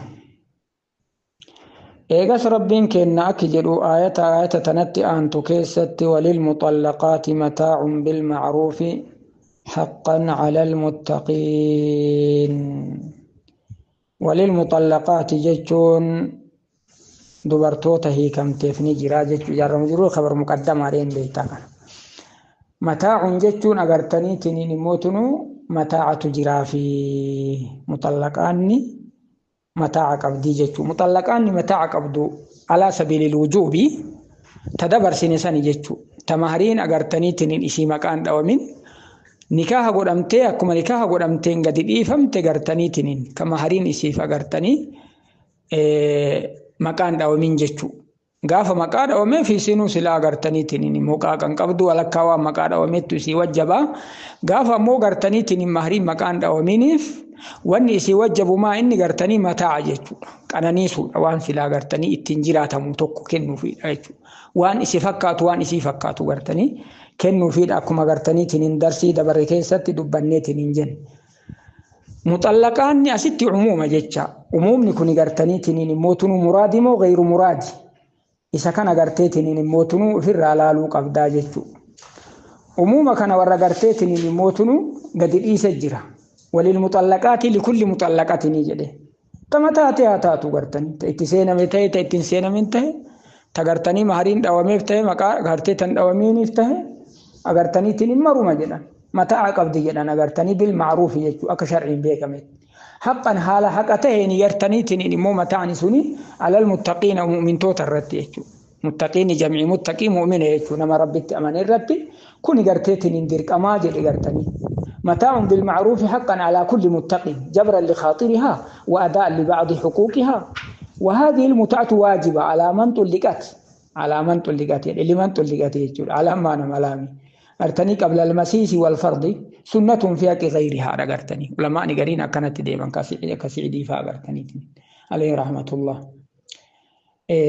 Eegas rabbiin kenna akki jedhu ayata ayata tanatti aantu keessatti walilmuxallaqaati mataacun bilmacruufi حقا على المتقين. وللمطلقات جتون دبرتوتا هي كم تفني جرا جتو جرم جرو خبر مقدم عليهم بيتا متاع جتون أغرتني تنين موتنو متاعة جرا في مطلقاني متاع قبدي جتو مطلقاني متاع قبدو على سبيل الوجوب تدبر سنساني جتو تمهرين أغرتني تنين إسي مكان دومين نكاح godhamtee akkuma nikaaha godhamteen gadi dhiifamte gartaniitiniin ka mahariin isiif agartanii maqaan dhawamin jechuu. Gaafa maqaa dhawameef isinuu silaa agartaniitiniin immoo kan qabdu walakkaa waan maqaa dhawamettu isii wajjabaa. Gaafa ammoo gartaniitiniin mahariin maqaan dhawaminiif wanni isii wajjabu maa inni gartanii mataa'a jechuudha. Qananiisuudha waan silaa gartanii ittiin jiraatamu tokko kennuufiidha jechuudha. Waan isii fakkaatu waan isii fakkaatu gartanii kennuufiidha akkuma gartaniitiin darsii dabarre keessatti dubbanneetiin hin jenne. Muxallaqaanni asitti umuuma jecha. Umuumni kun gartaniitiin immoo tunuu muraadi moo gayru muraadi? Isa kana garteetiin immoo tunuu ofirraa laaluu qabdaa jechuudha. Umuuma kana warra garteetiin immoo tunuu gadi dhiise jira. Walilmuxallaqaati likulli muxallaqatinii jedhe. Tama taate haa taatu gartanii. Itti seename ta'e ta ittiin seenamin ta'e ta gartanii mahariin dhawameef ta'e maqaa gartee tan dhawamiiniif ta'e agartaniitiin hin maruma jedhan. Mataa'a qabdi jedhan agartanii bilmacruufi jechuudha akka sharciin beekametti. Haqqan haala haqa ta'een gartaniitiin immoo mataa'ni suni alal muttaqiina mu'mintoota irratti jechuudha. Muttaqiini jam'ii muttaqii mu'mina jechuudha nama rabbitti amane irratti kuni garteetiin hin dirqamaa jedhe gartanii. متاع بالمعروف حقا على كل متق جبرا لخاطرها وأداء لبعض حقوقها. وهذه المتعة واجبة على من طلقت، على من طلقت يعني لمن طلقت على ما أنا ملامي أرتني قبل المسيس والفرض سنة فيها كغيرها أرتني علماء نقرينا كانت دائما كسعدي فأرتني عليه رحمة الله.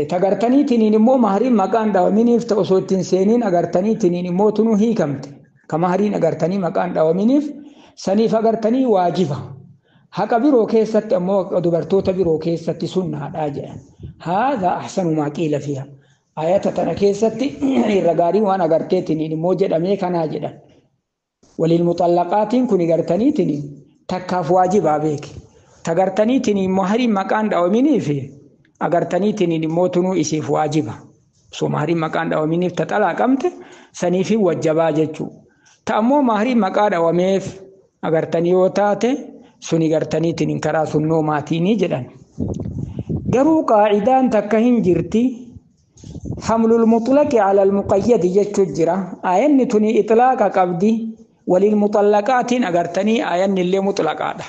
تقرتني تنين مو مهرين مكان داومينيف تأسوتين سنين أغرتني تنين مو تنو هي كمت كمهرين أغرتني مكان داومينيف سنيف أغرتني واجبة حق برو كيست أمو دبرتوتا برو كيست سنة راجع. هذا أحسن ما قيل فيها. آيات تنكيست الرجاري وأنا أغرتني موجد أمريكا ناجدا. وللمطلقات كن أغرتني تنين تكاف واجبة بك تغرتني تنين مهرين مكان داومينيف agartaniitiin immoo isiif waajiba. So mahariin maqaan dhawaminiif ta xalaaqamte saniifi wajjabaa jechuudha. Ta ammoo mahariin maqaa dhawameef agartanii yoo taate suni gartaniitiin karaa sunnoo maatiinii jedhan. Garuu qaacidaan takka hin jirti. Hamlul mutlaqi alal muqayyadi jechuun jira. Ayanni tuni itlaaqa qabdi. Waliin muxallaqaatiin agartanii ayanni illee mutlaqaadha.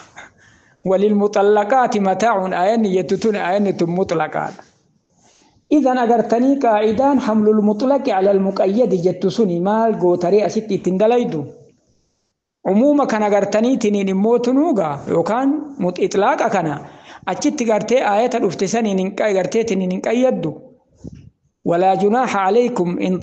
وللمطلقات متاع آيان يتتون آيان مطلقات. إذن أغرتني قاعدان حمل المطلق على المقيد جتسوني مال غوتري أستي تندليدو. Umuuma kana gartaniitiniin immoo tunuugaa yookaan itlaaqa kana achitti gartee aayata dhufte saniin hin garteetiniin hin qayyaddu. ولا جناح عليكم إن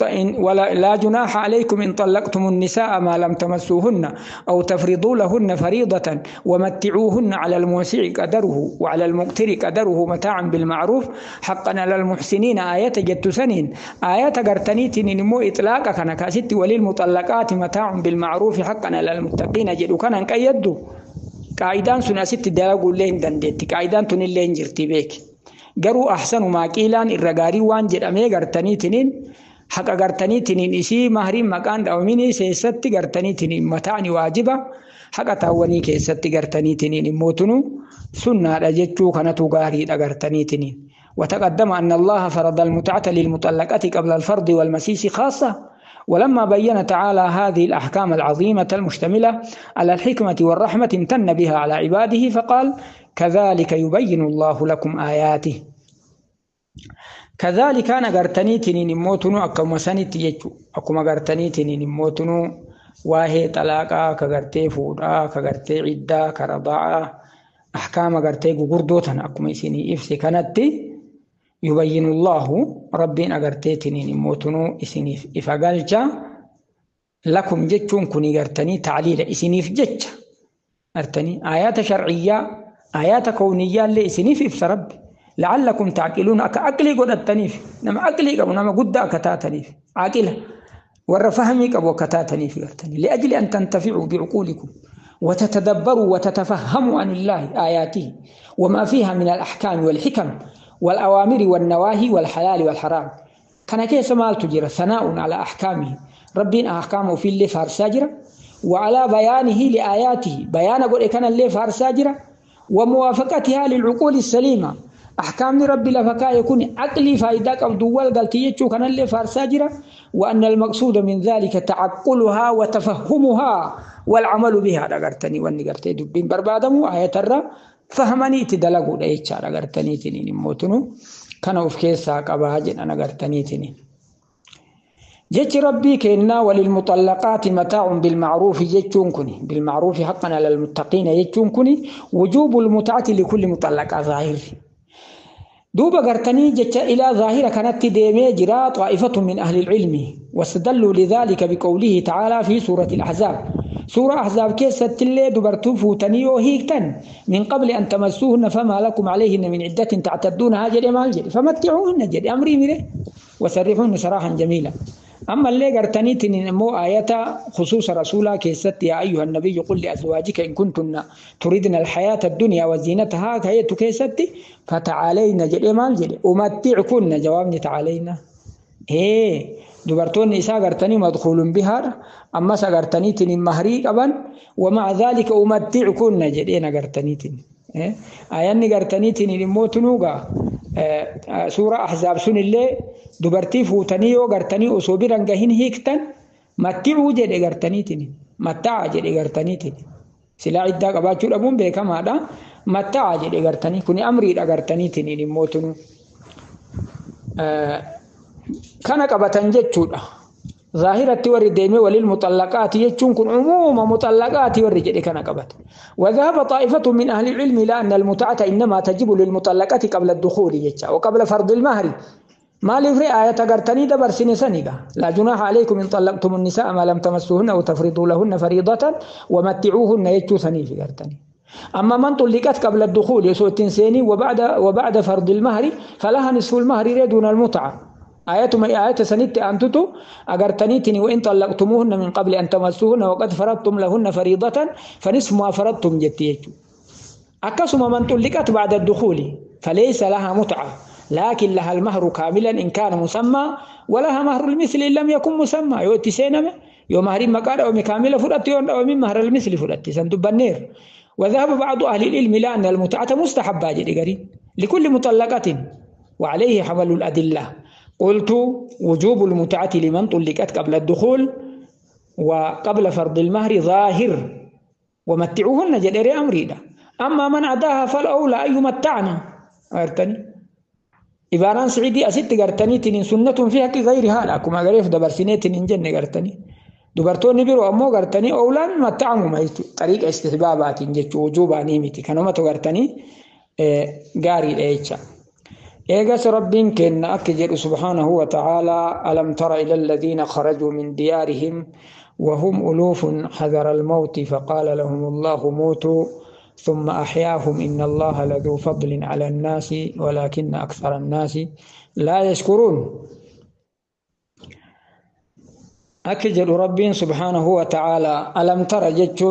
ولا لا جناح عليكم إن طلقتم النساء ما لم تمسوهن أو تفرضوا لهن فريضة ومتعوهن على الموسع قدره وعلى المقتر قدره متاعا بالمعروف حقا على المحسنين. آية جت سنين آية قرتنيت نمو إطلاق كان كاست وللمطلقات متاع بالمعروف حقا على المتقين جدو كان قيدوا قاعدان سنة ست دلاغو لين دندت قاعدان تن لين جرتي بيك garuu ahsanu maaqiilaan irra gaarii waan jedhamee gartaniitiniin haqa gartaniitiniin isii mahriin maqaan dhawaminii keessatti gartaniitiniin mataani waajiba haqa taawwanii keessatti gartaniitiniin immoo tunu sunnaadha jechuu kanatu gaariidha gartaniitiniin. وتقدم أن الله فرض المتعة للمطلقة قبل الفرض والمسيس خاصة ولما بين تعالى هذه الأحكام العظيمة المشتملة على الحكمة والرحمة امتن بها على عباده فقال كذلك يبين الله لكم آياته. كذلك أنا قرتنيتني نموتنو أكما سنتي يجو أكما قرتنيتني نموتنو واهي طلاقا كقرتي فودا كقرتي عدة كرضاعة أحكام قرتي قردوتنا أكما إسيني إفسي كانت يبين الله ربين أقرتيتني نموتنو إسيني إفقالجا لكم جتشون كوني قرتني تعليل إسيني في أرتني آيات شرعية آيات كونية اللي إسيني في إفس ربي لعلكم تعقلون. أك أقلي قد التنيف نما أقلي قبل نما قد أكتاتنيف عاقلة ورفهمي قبل كتاتنيف قرتني لأجل أن تنتفعوا بعقولكم وتتدبروا وتتفهموا عن الله آياته وما فيها من الأحكام والحكم والأوامر والنواهي والحلال والحرام. كان كيس مال تجرى ثناء على أحكامه ربنا أحكامه في اللي فارساجرة وعلى بيانه لآياته بيان قول كان اللي فارساجرة وموافقتها للعقول السليمة أحكام ربي لفكا يكون عقلي فايدك أو دول قالتيتشو كان اللي فارساجرة وأن المقصود من ذلك تعقلها وتفهمها والعمل بها. رغرتني واني دبين بربادمو آية الرّ فهمني تدلقوا لإيش رغرتني تنين موتنو كانوا في كيسا قباجن أنا غرتني تنين جيت ربي كنا وللمطلقات متاع بالمعروف جيتون كني بالمعروف حقا على المتقين جيتون كني وجوب المتعة لكل مطلقة ظاهر دوبا غرتني جت إلى ظاهرة كانت ديمي جرا طائفة من أهل العلم واستدلوا لذلك بقوله تعالى في سورة الأحزاب. سورة أحزاب كيست اللي دبرتو فوتنيو هيكتن من قبل أن تمسوهن فما لكم عليهن من عدة تعتدونها جري ما الجري فمتعوهن جري أمري مره وسرحوهن سراحا جميلا. أما اللي قرتنيتني مو آية خصوص رسولا كيست يا أيها النبي قل لأزواجك إن كنتن تريدن الحياة الدنيا وزينتها كيت كيست فتعالينا جري ما الجري أمتعكن جوابني تعالينا إيه دبرتون إسا قرتني مدخول بها أما سقرتنيتني مهري قبا ومع ذلك أمتعكن جرينا قرتنيتني إيه آياني قرتنيتني لموت نوغا سورة أحزاب سن اللي دبرتي فوتني وقرتني أصوبي رنجهن هيكتن متعو جري قرتنيتني متع جري قرتنيتني سلا عدة قباتشو الأبون بكم هذا متع جري قرتني كوني أمري قرتنيتني لموت نو كان قبتن جتشودا ظاهرة ورد وللمطلقات يجون كن عموما مطلقات ورد كان قبت. وذهب طائفة من أهل العلم إلى أن المتعة إنما تجب للمطلقات قبل الدخول يجا وقبل فرض المهر ما لفري آية قرتني دبر سنة سنة لا جناح عليكم إن طلقتم النساء ما لم تمسوهن أو تفرضوا لهن فريضة ومتعوهن يجو سني في قرتني. أما من طلقت قبل الدخول يسوى التنسيني وبعد فرض المهر فلها نصف المهر دون المتعة. آيات ما آيات سنت أنتتو أجرتنيتني وإن طلقتموهن من قبل أن تمسوهن وقد فرضتم لهن فريضة فنصف ما فرضتم جتيتو. أكسم من طلقت بعد الدخول فليس لها متعة لكن لها المهر كاملا إن كان مسمى ولها مهر المثل إن لم يكن مسمى يؤتي سينما يوم مهر مقار أو كاملة فرأت أو من مهر المثل فرأت سندب النير. وذهب بعض أهل العلم إلى أن المتعة مستحبة لكل مطلقة وعليه حمل الأدلة. قلت وجوب المتعة لمن طلقت قبل الدخول وقبل فرض المهر ظاهر ومتعوهن جدير أمريدا. أما من عداها فالأولى أن يمتعنا أرتني إباران سعيدي أست قرتني تنين سنة فيها كغيرها لكم أغريف دبر سنة تنين جنة قرتني Dubartoonni biroo ammoo gartanii owlaan matta'amuma jechuudha. Xariiqa istihbaabaatiin jechuudha wujuubaanii miti. Kanumatu gartanii gaariidha jecha. Eegas Rabbiin kenna akka jedhu subhaanahu wa ta'aalaa alam tara ila alladhiina kharajuu min diyaarihim وهم ألوف حذر الموت فقال لهم الله موتوا ثم أحياهم إن الله لذو فضل على الناس ولكن أكثر الناس لا يشكرون. أكجل ربي سبحانه وتعالى ألم تر جتش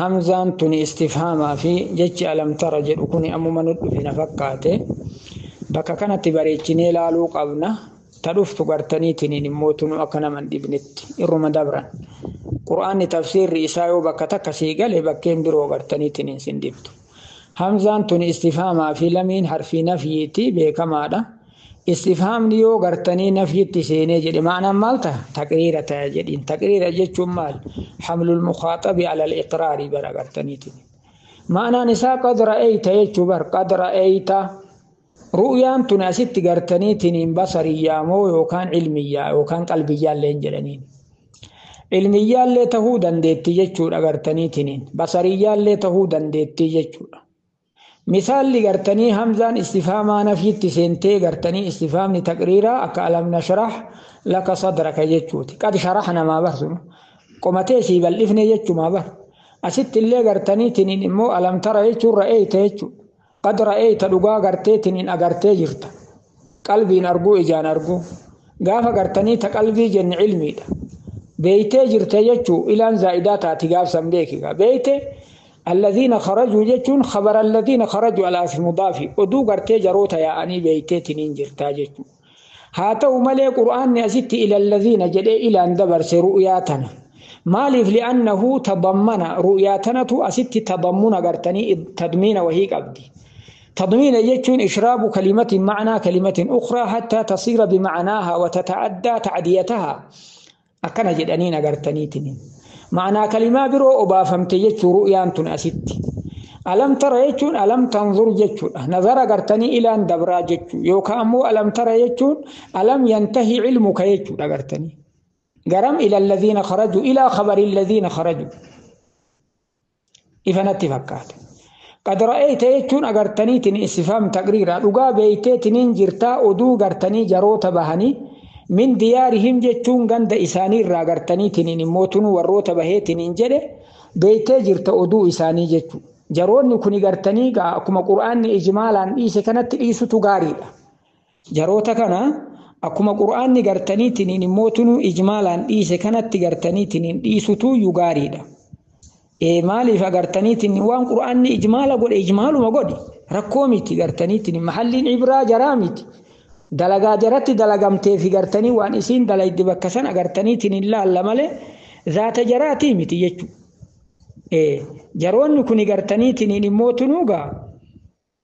همزان تني استفهاما في جتش ألم تر جت كوني أمو من في نفقاته بكا كانت بريتشني لالو قبنا تدفت قرتني تنين موتن أكنا من ابنت إرم دبرا قرآن تفسير إسايو بكا تكسي قال بكين برو قرتني تنين سندبت همزان تني استفهاما في لمين حرفي نفيتي بكما استفهام yoo gartanii nafyitti seenee jedhe ma'anaan maal ta'a taqriira ta'a jedhiin taqriira jechuun maal hamlul mukaaxabi ala al-iqraari bara gartaniitiin ma'anaan isaa qad ra'ayta jechuu bar qad ra'ayta ru'yaan tun asitti gartaniitiin basariyyaa moo yookaan ilmiyyaa yookaan qalbiyyaa illee jedhaniin ilmiyyaa illee tahuu dandeetti jechuudha gartaniitiin basariyyaa illee tahuu dandeetti jechuudha. Misaalli gartanii hamzaan istifhaamaa nafyitti seentee gartanii istifhaamni taqriiraa akka alam nashrah laka sadraka jechuuti. Qad sharaxna maa bar sun qomatee sii bal'ifne jechumaa bar. Asitti illee gartanii tiniin immoo alam tara jechuun ra'eeyta jechuudha. Qad ra'eeyta dhugaa gartee tiniin agartee jirta. Qalbiin arguu ijaan arguu. Gaafa gartanii ta qalbii jenne ilmiidha. Beeytee jirte jechuu ilaan zaa'idaa taati gaafsan beekiga. Beeyte الذين خرجوا جتون خبر الذين خرجوا على اسم مضاف ودو غرتي جروتا يا اني بيتي تنين جرتا جتون هاتو ملي قران أزدت إلى الذين جدي إلى أن دبر رؤياتنا مالف لأنه تضمن رؤياتنا أزدت تضمن غرتني تضمين وهي قبدي تضمين جتون إشراب كلمة معنى كلمة أخرى حتى تصير بمعناها وتتعدى تعديتها أكن جدنين غرتني تنين معنى كلمة برو أبا فهمت يجو رؤيان تن أسيت ألم ترى يجون ألم تنظر يجون نظر قرتني إلى أن دبرا يجو يوكا أمو ألم ترى يجون ألم ينتهي علمك يجو قرتني قرم إلى الذين خرجوا إلى خبر الذين خرجوا إذا نتفكات قد رأيت يجون أقرتني تن استفهام تقريرا لقا بيتي جرتا أدو قرتني جروت بهني من ديارهم جتون غند إساني را غرتني تنين موتون وروت بهيتنين جده بيتي جرت أدو إساني جتو جروني كوني غرتني أكما قرآن إجمالا إيسا كانت إيسو تغاري جروتا كان أكما قرآن غرتني تنين موتون إجمالا إيسا كانت غرتني تنين إيسو تو يغاري إيه مالي فغرتني تنين وان قرآن إجمالا قول إجمالو ما قولي ركوميتي غرتني تنين محل عبرا جراميتي dalagaa jaratti dalagamtee fi gartanii waan isiin dalaydi bakka san agartaniitiin hin laalla malee zaata jaraatii miti jechuudha. Jaroonni kun gartaniitiin immoo tunuugaa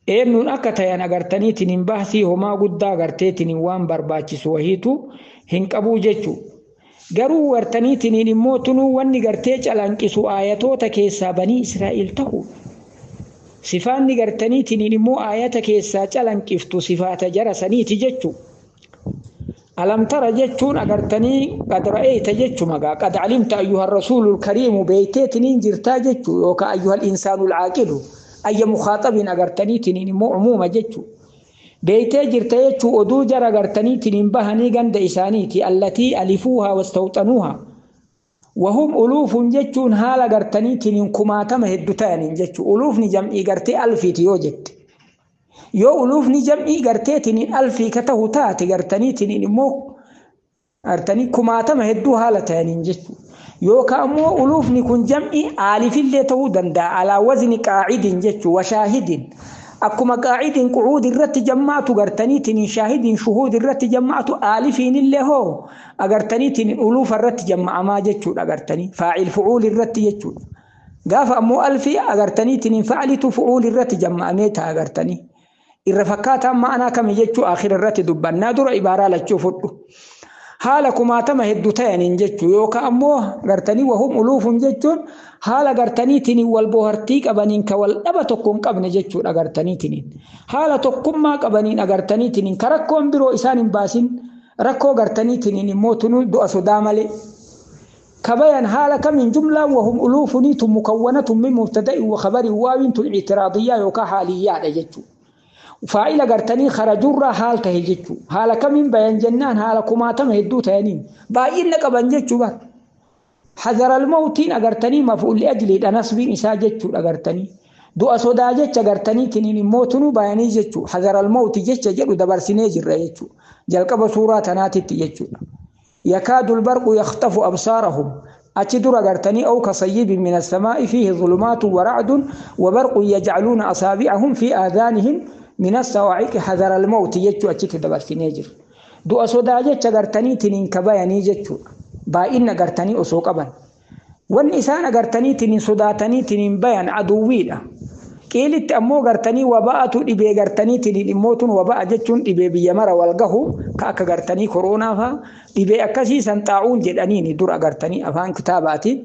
eenyuun akka ta'an agartaniitiin hin baasii homaa guddaa agarteetiin waan barbaachisu wahiitu hin qabuu jechuudha. Garuu gartaniitiin immoo tunuu wanni gartee calanqisu aayatoota keessaa banii Israa'el ta'u. Sifaanni gartaniitiin immoo aayata keessaa calanqiftu sifaata jara saniiti jechu. Alam tara jechuun agartanii qad ra'ayta jechu magaa qad alimta ayyuha rasuulul kariimu beeyteetiniin jirtaa jechu yookaan ayyuha insaanul caaqilu ayya mukaaxabiin agartaniitiin immoo umuuma jechu. Beeytee jirta jechuu oduu jara agartaniitiin bahanii ganda isaaniiti allatii alifuuhaa wastawxanuuhaa. وهم ألوف جتون هالا غرتني تنين كماتما هدوتانين جتو ألوف جمعي غرتي ألفي تيوجت يو ألوف جمعي غرتي تنين ألفي كتهو تاتي غرتني تنين مو غرتني كماتما هدو هالا تانين جتو يو كأمو ألوف نكون جمعي آلف اللي تهو دندا على وزن قاعد جتو وشاهد akkuma qaacidin qu'uud irratti jammaatu gartaniitiin shaahidin shuhuud irratti jammaatu aalifiin illee hoo agartaniitiin uluufa irratti jamma'amaa jechuudha agartanii faacil fucuul irratti jechuudha. Gaafa ammoo alfii agartaniitiin facilitu fucuul irratti jamma'amee ta'a agartanii. Irra fakkaataan ma'anaa kami jechuu akhira irratti dubbannaa dura ibaaraa lachuu fudhu. Haala kumaatama hedduu ta'aniin jechuu yookaan ammoo gartanii wahum uluufun jechuun haala gartaniitiin wal bohaartii qabaniin ka wal dhaba tokko hin qabne jechuudha agartaniitiin. Haala tokkummaa qabaniin agartaniitiin ka rakkoon biroo isaan hin baasin rakkoo gartaniitiin immoo tunuu du'a sodaa malee. Kabayan haala kamiin jumlaan wahum uluufuniitu mukawwanatun min mubtada'in wa khabarin waawintu ictiraadiyyaa yookaan haaliyyaadha jechuudha. Faa'ila gartanii kharajurraa haal tahe jechuudha. Haala kamiin bayan jennaan haala kumaatama hedduu ta'aniin baay'ina qaban jechuu bara. Hazaral mawtiin agartanii maf'uul li'ajliidha nasbiin isaa jechuudha agartanii. Du'a sodaa jecha gartanii tiniin immoo tunuu bayanii jechuudha. Hazaral mawti jecha jedhu dabarsinee jirra jechuudha. Jalqaba suuraa tanaatitti jechuudha. يكاد البرق يخطف أبصارهم أتدر أغرتني أو كصيب من السماء فيه ظلمات ورعد وبرق يجعلون أصابعهم في آذانهم من الصواعق حذر الموت يجو أتشت دبرتني جر دو أسودا جتش أغرتني تنين كبايني جتشو باين أغرتني أسوق أبن والنسان أغرتني تنين صداتني تنين بيان عدويلا Qiilitti ammoo gartanii waba'atu dhibee gartanii tiniin immootun waba'a jechuun dhibee biyya mara wal gahu ka akka gartanii koronaa fa'a dhibee akkasii san xaa'uun jedhaniini dura gartanii afaan kitaabaatiin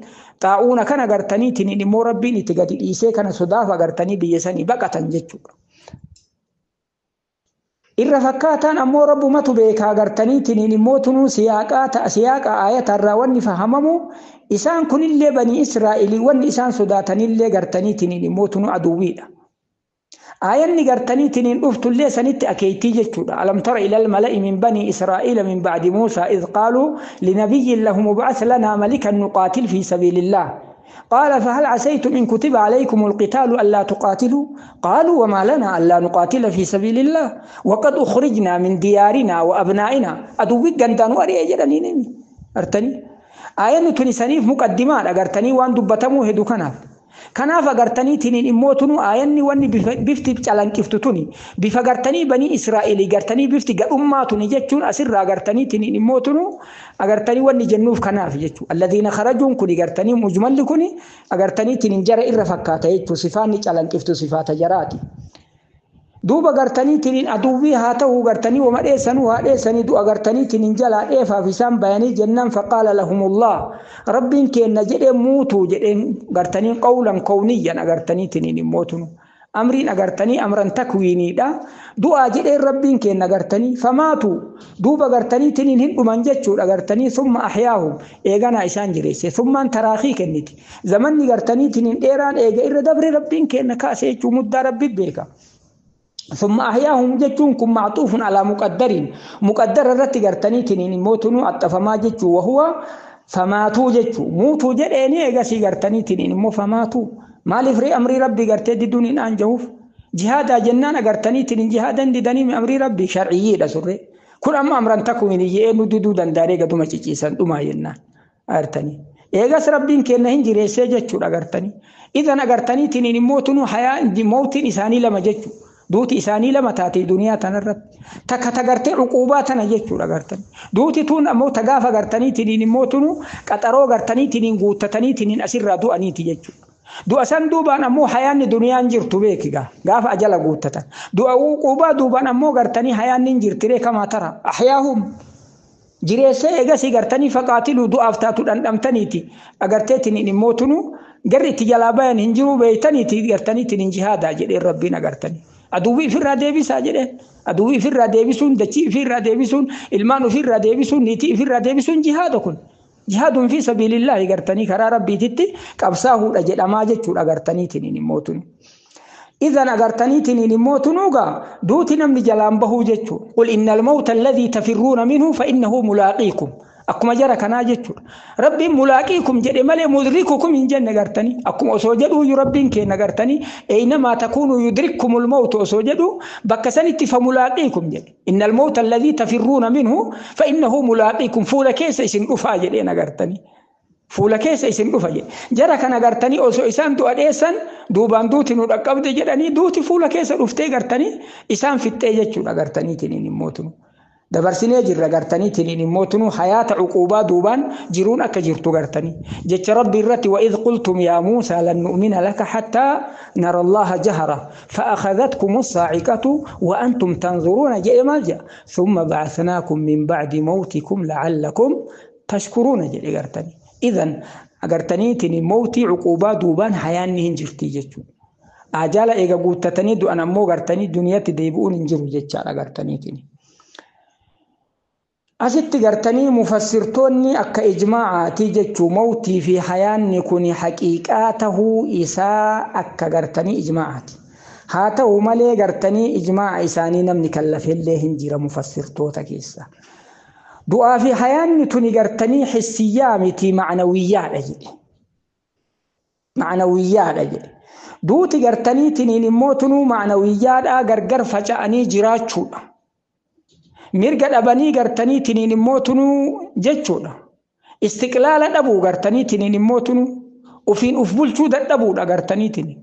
xaa'uuna kana gartanii tiniin immoo rabbiin itti gadi dhiisee kana sodaaf agartanii biyya sanii baqatan jechuudha. Irra fakkaataan ammoo rabbumatu beekaa gartanii tiniin immoo tunuu siyaaqaa ta'a siyaaqa aayatarraa wanni fahamamu isaan kunillee banii Israa'elii wanni isaan sodaatanillee gartanii tiniin immoo tunuu aduwwiidha. Aayanni gartanii tiniin dhuftullee sanitti akeektii jechuudha. Alam tara ilal mala'i min banii Israa'iila min ba'di Muusaa idh qaaluu linabiyyin lahum ub'ath lanaa malikan nuqaatil fi sabiilillah. قال فهل عسيتم إن كتب عليكم القتال ألا تقاتلوا قالوا وما لنا ألا نقاتل في سبيل الله وقد أخرجنا من ديارنا وأبنائنا أدوي قندان وأري أجرني نمي أرتني آية تونسانيف مقدمات أغرتني وان دبتمو هدو كناف Kanaaf agartanii tiniin immoo tunu aayanni wanni bifti calanqiftu tuni bifa gartanii banii Israa'elii gartanii bifti gadhummaa tuni jechuun asirraa agartanii tiniin immoo tunu agartanii wanni jennuuf kanaaf jechuudha. Alladhiina kharajuun kuni gartanii mujmalli kuni agartanii tiniin jara irra fakkaata jechuudha. Sifaanni calanqiftu sifaata jaraati. Duuba gartanii tiniin aduwwii haa ta'uu gartanii wama dheessanuu haa dheessanii du'a gartanii tiniin jalaa dheefaaf isaan bayanii jennaan faqaala lahumullah rabbiin kenna jedhee muutuu jedheen gartanii qawlan kowniyyan agartanii tiniin immoo tunu amriin agartanii amran takwiiniidha du'aa jedheen rabbiin kenna agartanii famaatu duuba gartanii tiniin hin dhuman jechuudha agartanii summa ahyaahum eeganaa isaan jireesse summaan taraakii kenniti zamanni gartanii tiniin dheeraan eega irra dabre rabbiin kenna kaase jechuu muddaa rabbi beeka. ثم أحياهم جتون كم معطوف على مقدر مقدر الرت قرتني تنين موتنو أتفما جتو وهو فماتوا جتو موتوا جريني إيغاسي قرتني تنين مو فماتوا ما لفري أمري ربي قرتي دون إن أنجوف جهادا جنان قرتني تنين جهادا ددني من أمري ربي شرعي لسري كل أما أمرا تكوين يجي دودو دنداري قدوما تشيسان دوما جنان أرتني إيغاس ربين كأنه هنجري سجتو أغرتني إذا أغرتني تنين موتنو حياة موتين إساني لما جتو Duuti isaanii lama taate duniyaa tanarratti takka tagartee cuquubaa tana jechuudha gartanii duuti tun ammoo tagaafa gartanii tiniin immoo tunu qaxaroo gartanii tiniin guuttatanii tiniin asirraa du'aniiti jechuudha. Du'a san duubaan ammoo hayaanni duniyaan jirtu beekigaa gaafa ajala guuttatan du'a cuquubaa duubaan ammoo gartanii hayaanni hin jirtiree kamaa tara ahyaahum jireessee eegasii gartanii faqaatiluu du'aaf taatu dhandhamtaniiti agartee tiniin immoo tunu garri itti jalaa bayan hin jiru beeytaniiti gartanii tiniin jihaadaa jedheen rabbiin agartanii. Aduwwii ofirraa deebisaa jedheen. Aduwwii ofirraa deebisuun, dachii ofirraa deebisuun, ilmaan ofirraa deebisuun, niitii ofirraa deebisuun jihaada kun. Jihaaduun fi sabiilillaahi gartanii karaa rabbiititti qabsaahuudha jedhamaa jechuudha agartanii tiniin immoo tunu. Idan agartanii tiniin immoo tunuugaa duuti namni jalaan bahuu jechuudha. Qul innal mawta alladhii tafirruuna minhu fa innahu mulaaqiikum. Akkuma jara kanaa jechuudha. Rabbiin mulaaqiikum jedhe malee mudrikukum hin jenne gartanii. Akkuma osoo jedhu rabbiin kenna gartanii eeynamaa takuunu yudrikkumul mawtu osoo jedhu bakka sanitti fa mulaaqiikum jedhe. Innal mawta alladhii tafirruuna minhu fa innahu mulaaqiikum fuula keessa isin dhufaa jedheen agartanii. Fuula keessa isin dhufa jedhe. Jara kana gartanii osoo isaan du'a dheessan duubaan duuti nu dhaqqabde jedhanii duuti fuula keessa dhuftee gartanii isaan fixxee jechuudha gartanii tiniin immoo tunu. Dabarsinee jirra gartanii tiniin immoo tunu hayaata cuquubaa duubaan jiruun akka jirtu gartanii. Jecha rabbi irratti وإذ قلتم يا موسى لن نؤمن لك حتى نرى الله جهرة فأخذتكم الصاعقة وأنتم تنظرون جاء مالجا ثم بعثناكم من بعد موتكم لعلكم تشكرون جاء gartanii. إذن agartanii tiniin mawtii cuquubaa duubaan hayaanni hin jirti jechuudha. Ajaala eega guuttatanii du'an ammoo gartanii duniyatti deebi'uun hin jiru jechaadha gartanii tiniin. Asitti gartanii mufassirtoonni akka ijmaa'aatii jechuu mawtii fi hayaanni kun haqiiqaa tahuu isaa akka gartanii ijmaa'aati. Haa ta'u malee gartanii ijmaa'a isaanii namni kallafellee hin jira mufassirtoota keessa. Du'aa fi hayaanni tuni gartanii hissiyyaa miti, ma'nawiyyaadha jedhe. Ma'nawiyyaadha jedhe. Duuti gartanii tiniin immoo tunuu ma'nawiyyaadha, gargar faca'anii jiraachuudha. Mirga dhabanii gartanii tiniin immoo tunuu jechuudha. Istiqlaala dhabuu gartanii tiniin immoo tunuu ofiin uf bulchuu dadhabuudha gartanii tiniin.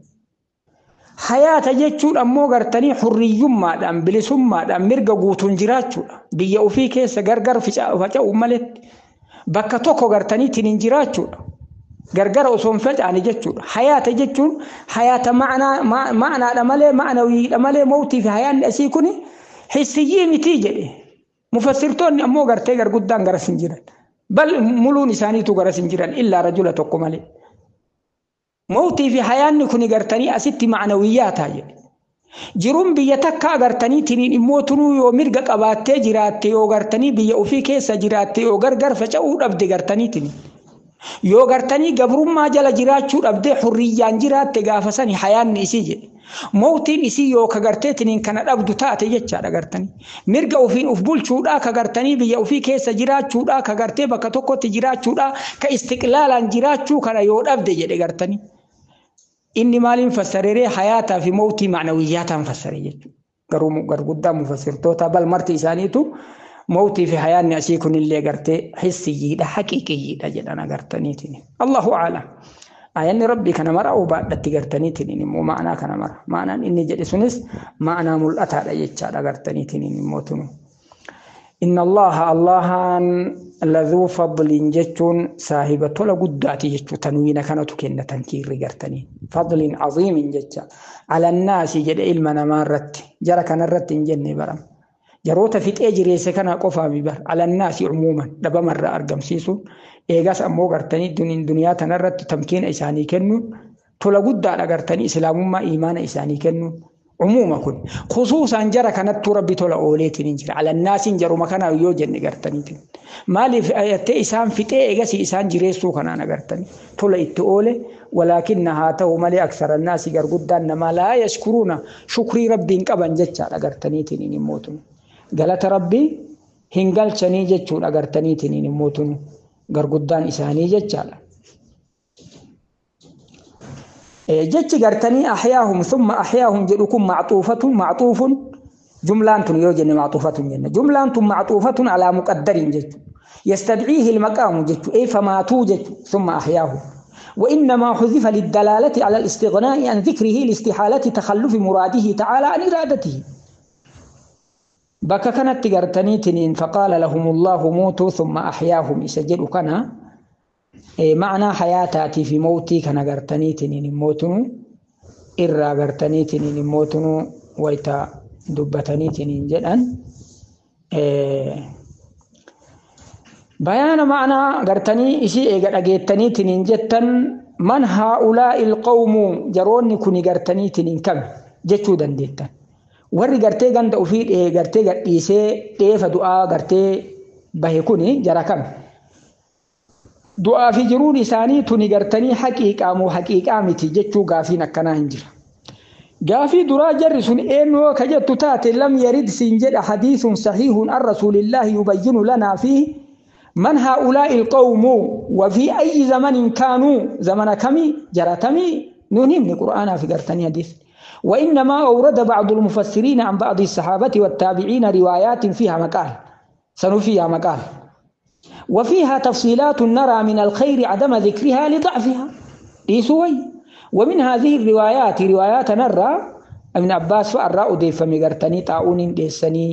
Hayaata jechuun ammoo gartanii hurriyyummaadhaan, bilisummaadhaan, mirga guutuun jiraachuudha. Biyya ofii keessa gargar faca'uu maletti bakka tokko gartanii tiniin jiraachuudha. Gargar osoo hin faca'ani jechuudha. Hayaata jechuun hayaata ma'anaadha malee, ma'anawiidha malee, mawtii fi hayaanni asii kuni hissiyyii mitii jedhe. Mufassirtoonni ammoo gartee garguddaan garas hin jiran. Bal muluun isaaniitu garas hin jiran illaa rajula tokko malee. Mawtii fi hayaanni kuni gartanii asitti ma'anawiyyaa jedhe. Jiruun biyya takka gartanii tiniin immoo tunuu yoo mirga qabaattee jiraatte, yoo gartanii biyya ofii keessa jiraatte, yoo gargar faca'uu dhabde gartanii tiniin. Yoo gartanii gabrummaa jala jiraachuu dhabdee hurriyyaan jiraatte, gaafa sani hayaanni isii jedhe. Mawtiin isii yoo ka gartee tiniin kana dhabdu taate jechaadha gartanii. Mirga ofiin uf bulchuudhaa, ka gartanii biyya ofii keessa jiraachuudhaa, ka gartee bakka tokkotti jiraachuudhaa, ka istiqlaalaan jiraachuu kana yoo dhabde jedhe gartanii. Inni maaliin fassaree? Hayaataa fi mawtii ma'nawiyyaataan fassare jechuudha. Garuu garguddaa mufassirtoota bal marti isaaniitu mawtii fi hayaanni asii kunillee gartee hissiyyiidha, haqiiqiyyiidha jedhan agartaniitiin. Allahu a'lam. Ayanni Rabbii kana mara hubaadhatti gartaniitiin immoo ma'anaa kana mara. Ma'anaan inni jedhe sunis ma'anaa mul'ataadha jechaadha gartaniitiin immoo tunu. Inna Allaha, Allahan, ladhuu fadlin jechuun saahiba tola guddaati jechuu, tanwiina kanatu kenna tankiirri gartanii. Fadlin aziimin jecha. Alannaasi jedhe, ilma namaa irratti. Jara kanarratti hin jenne barama. Jaroota fixee jireesse kana qofaami bar. Alannaasi umuuman dhabamarraa argamsiisuun, eegas ammoo gartanii duniyaa tanarratti tamkiina isaanii kennuun tola guddaadha gartanii, islaamummaa imaana isaanii kennuun. Umuuma kun khusuusaan jara kanattuu Rabbi tola ooleetiin hin jira. Alannaasiin jaruma kana yoo jenne gartaniitiin. Maaliif jettee isaan fixee eegasii isaan jireessuu kanaan agartanii tola itti oole. Walaakinna, haa ta'u malee, aksarannaasi, garguddaan namaa, laa yashkuruuna, shukrii Rabbiin qaban jechaadha gartaniitiin immoo tun. Galata Rabbii hin galchanii jechuudha gartaniitiin immoo tun garguddaan isaanii jechaadha. Jechi gartanii ahyaahum thumma ahyaahum jedhu kun macxuufatun, macxuufun jumlaan tun yoo jenne, macxuufatun jenna. Jumlaan tun macxuufatun alaa muqaddariin jechu. Yastadciihi ilmaqaamu jechu, ey famaatuu jechu, thumma ahyaahum. وإنما حذف للدلالة على الاستغناء عن ذكره لاستحالة تخلف مراده تعالى عن إرادته. بكا كانت تقرتني تنين فقال لهم الله موتوا ثم أحياهم يسجلوا كان معنى حياتاتي في موتي كان قرتني تنين موتنو إرى قرتني تنين موتنو ويتا دبتني تنين جدًا. بيان معنى قرتني إسي إيغا أجيتني تنين جتن من هؤلاء القوم، جروني كوني قرتني تنين كم جتشو دنديتن warri gartee ganda ofii gartee gadhiisee dheefa du'aa gartee bahe kuni jara kam? Du'aa fi jiruun isaanii tuni gartanii haqiiqaa moo haqiiqaa miti jechuu gaafiin akkanaa hin jira. Gaafii duraa, jarri sun eenyu ka jettu taate, lam yarid siin jedha hadiisun sahiihun an rasuulillaahi yubayyinu lanaa fiihi man haa'ulaa'i alqawmu wa fi ayyi zamanin kaanuu, zamana kamii jaratamii nuun himni qur'aanaa fi gartanii hadiis. وإنما أورد بعض المفسرين عن بعض الصحابة والتابعين روايات فيها مقال، سنفيها مقال وفيها تفصيلات نرى من الخير عدم ذكرها لضعفها إيسوي. ومن هذه الروايات روايات نرى ابن عباس فأرى أديف مغرتني طاعون ديسني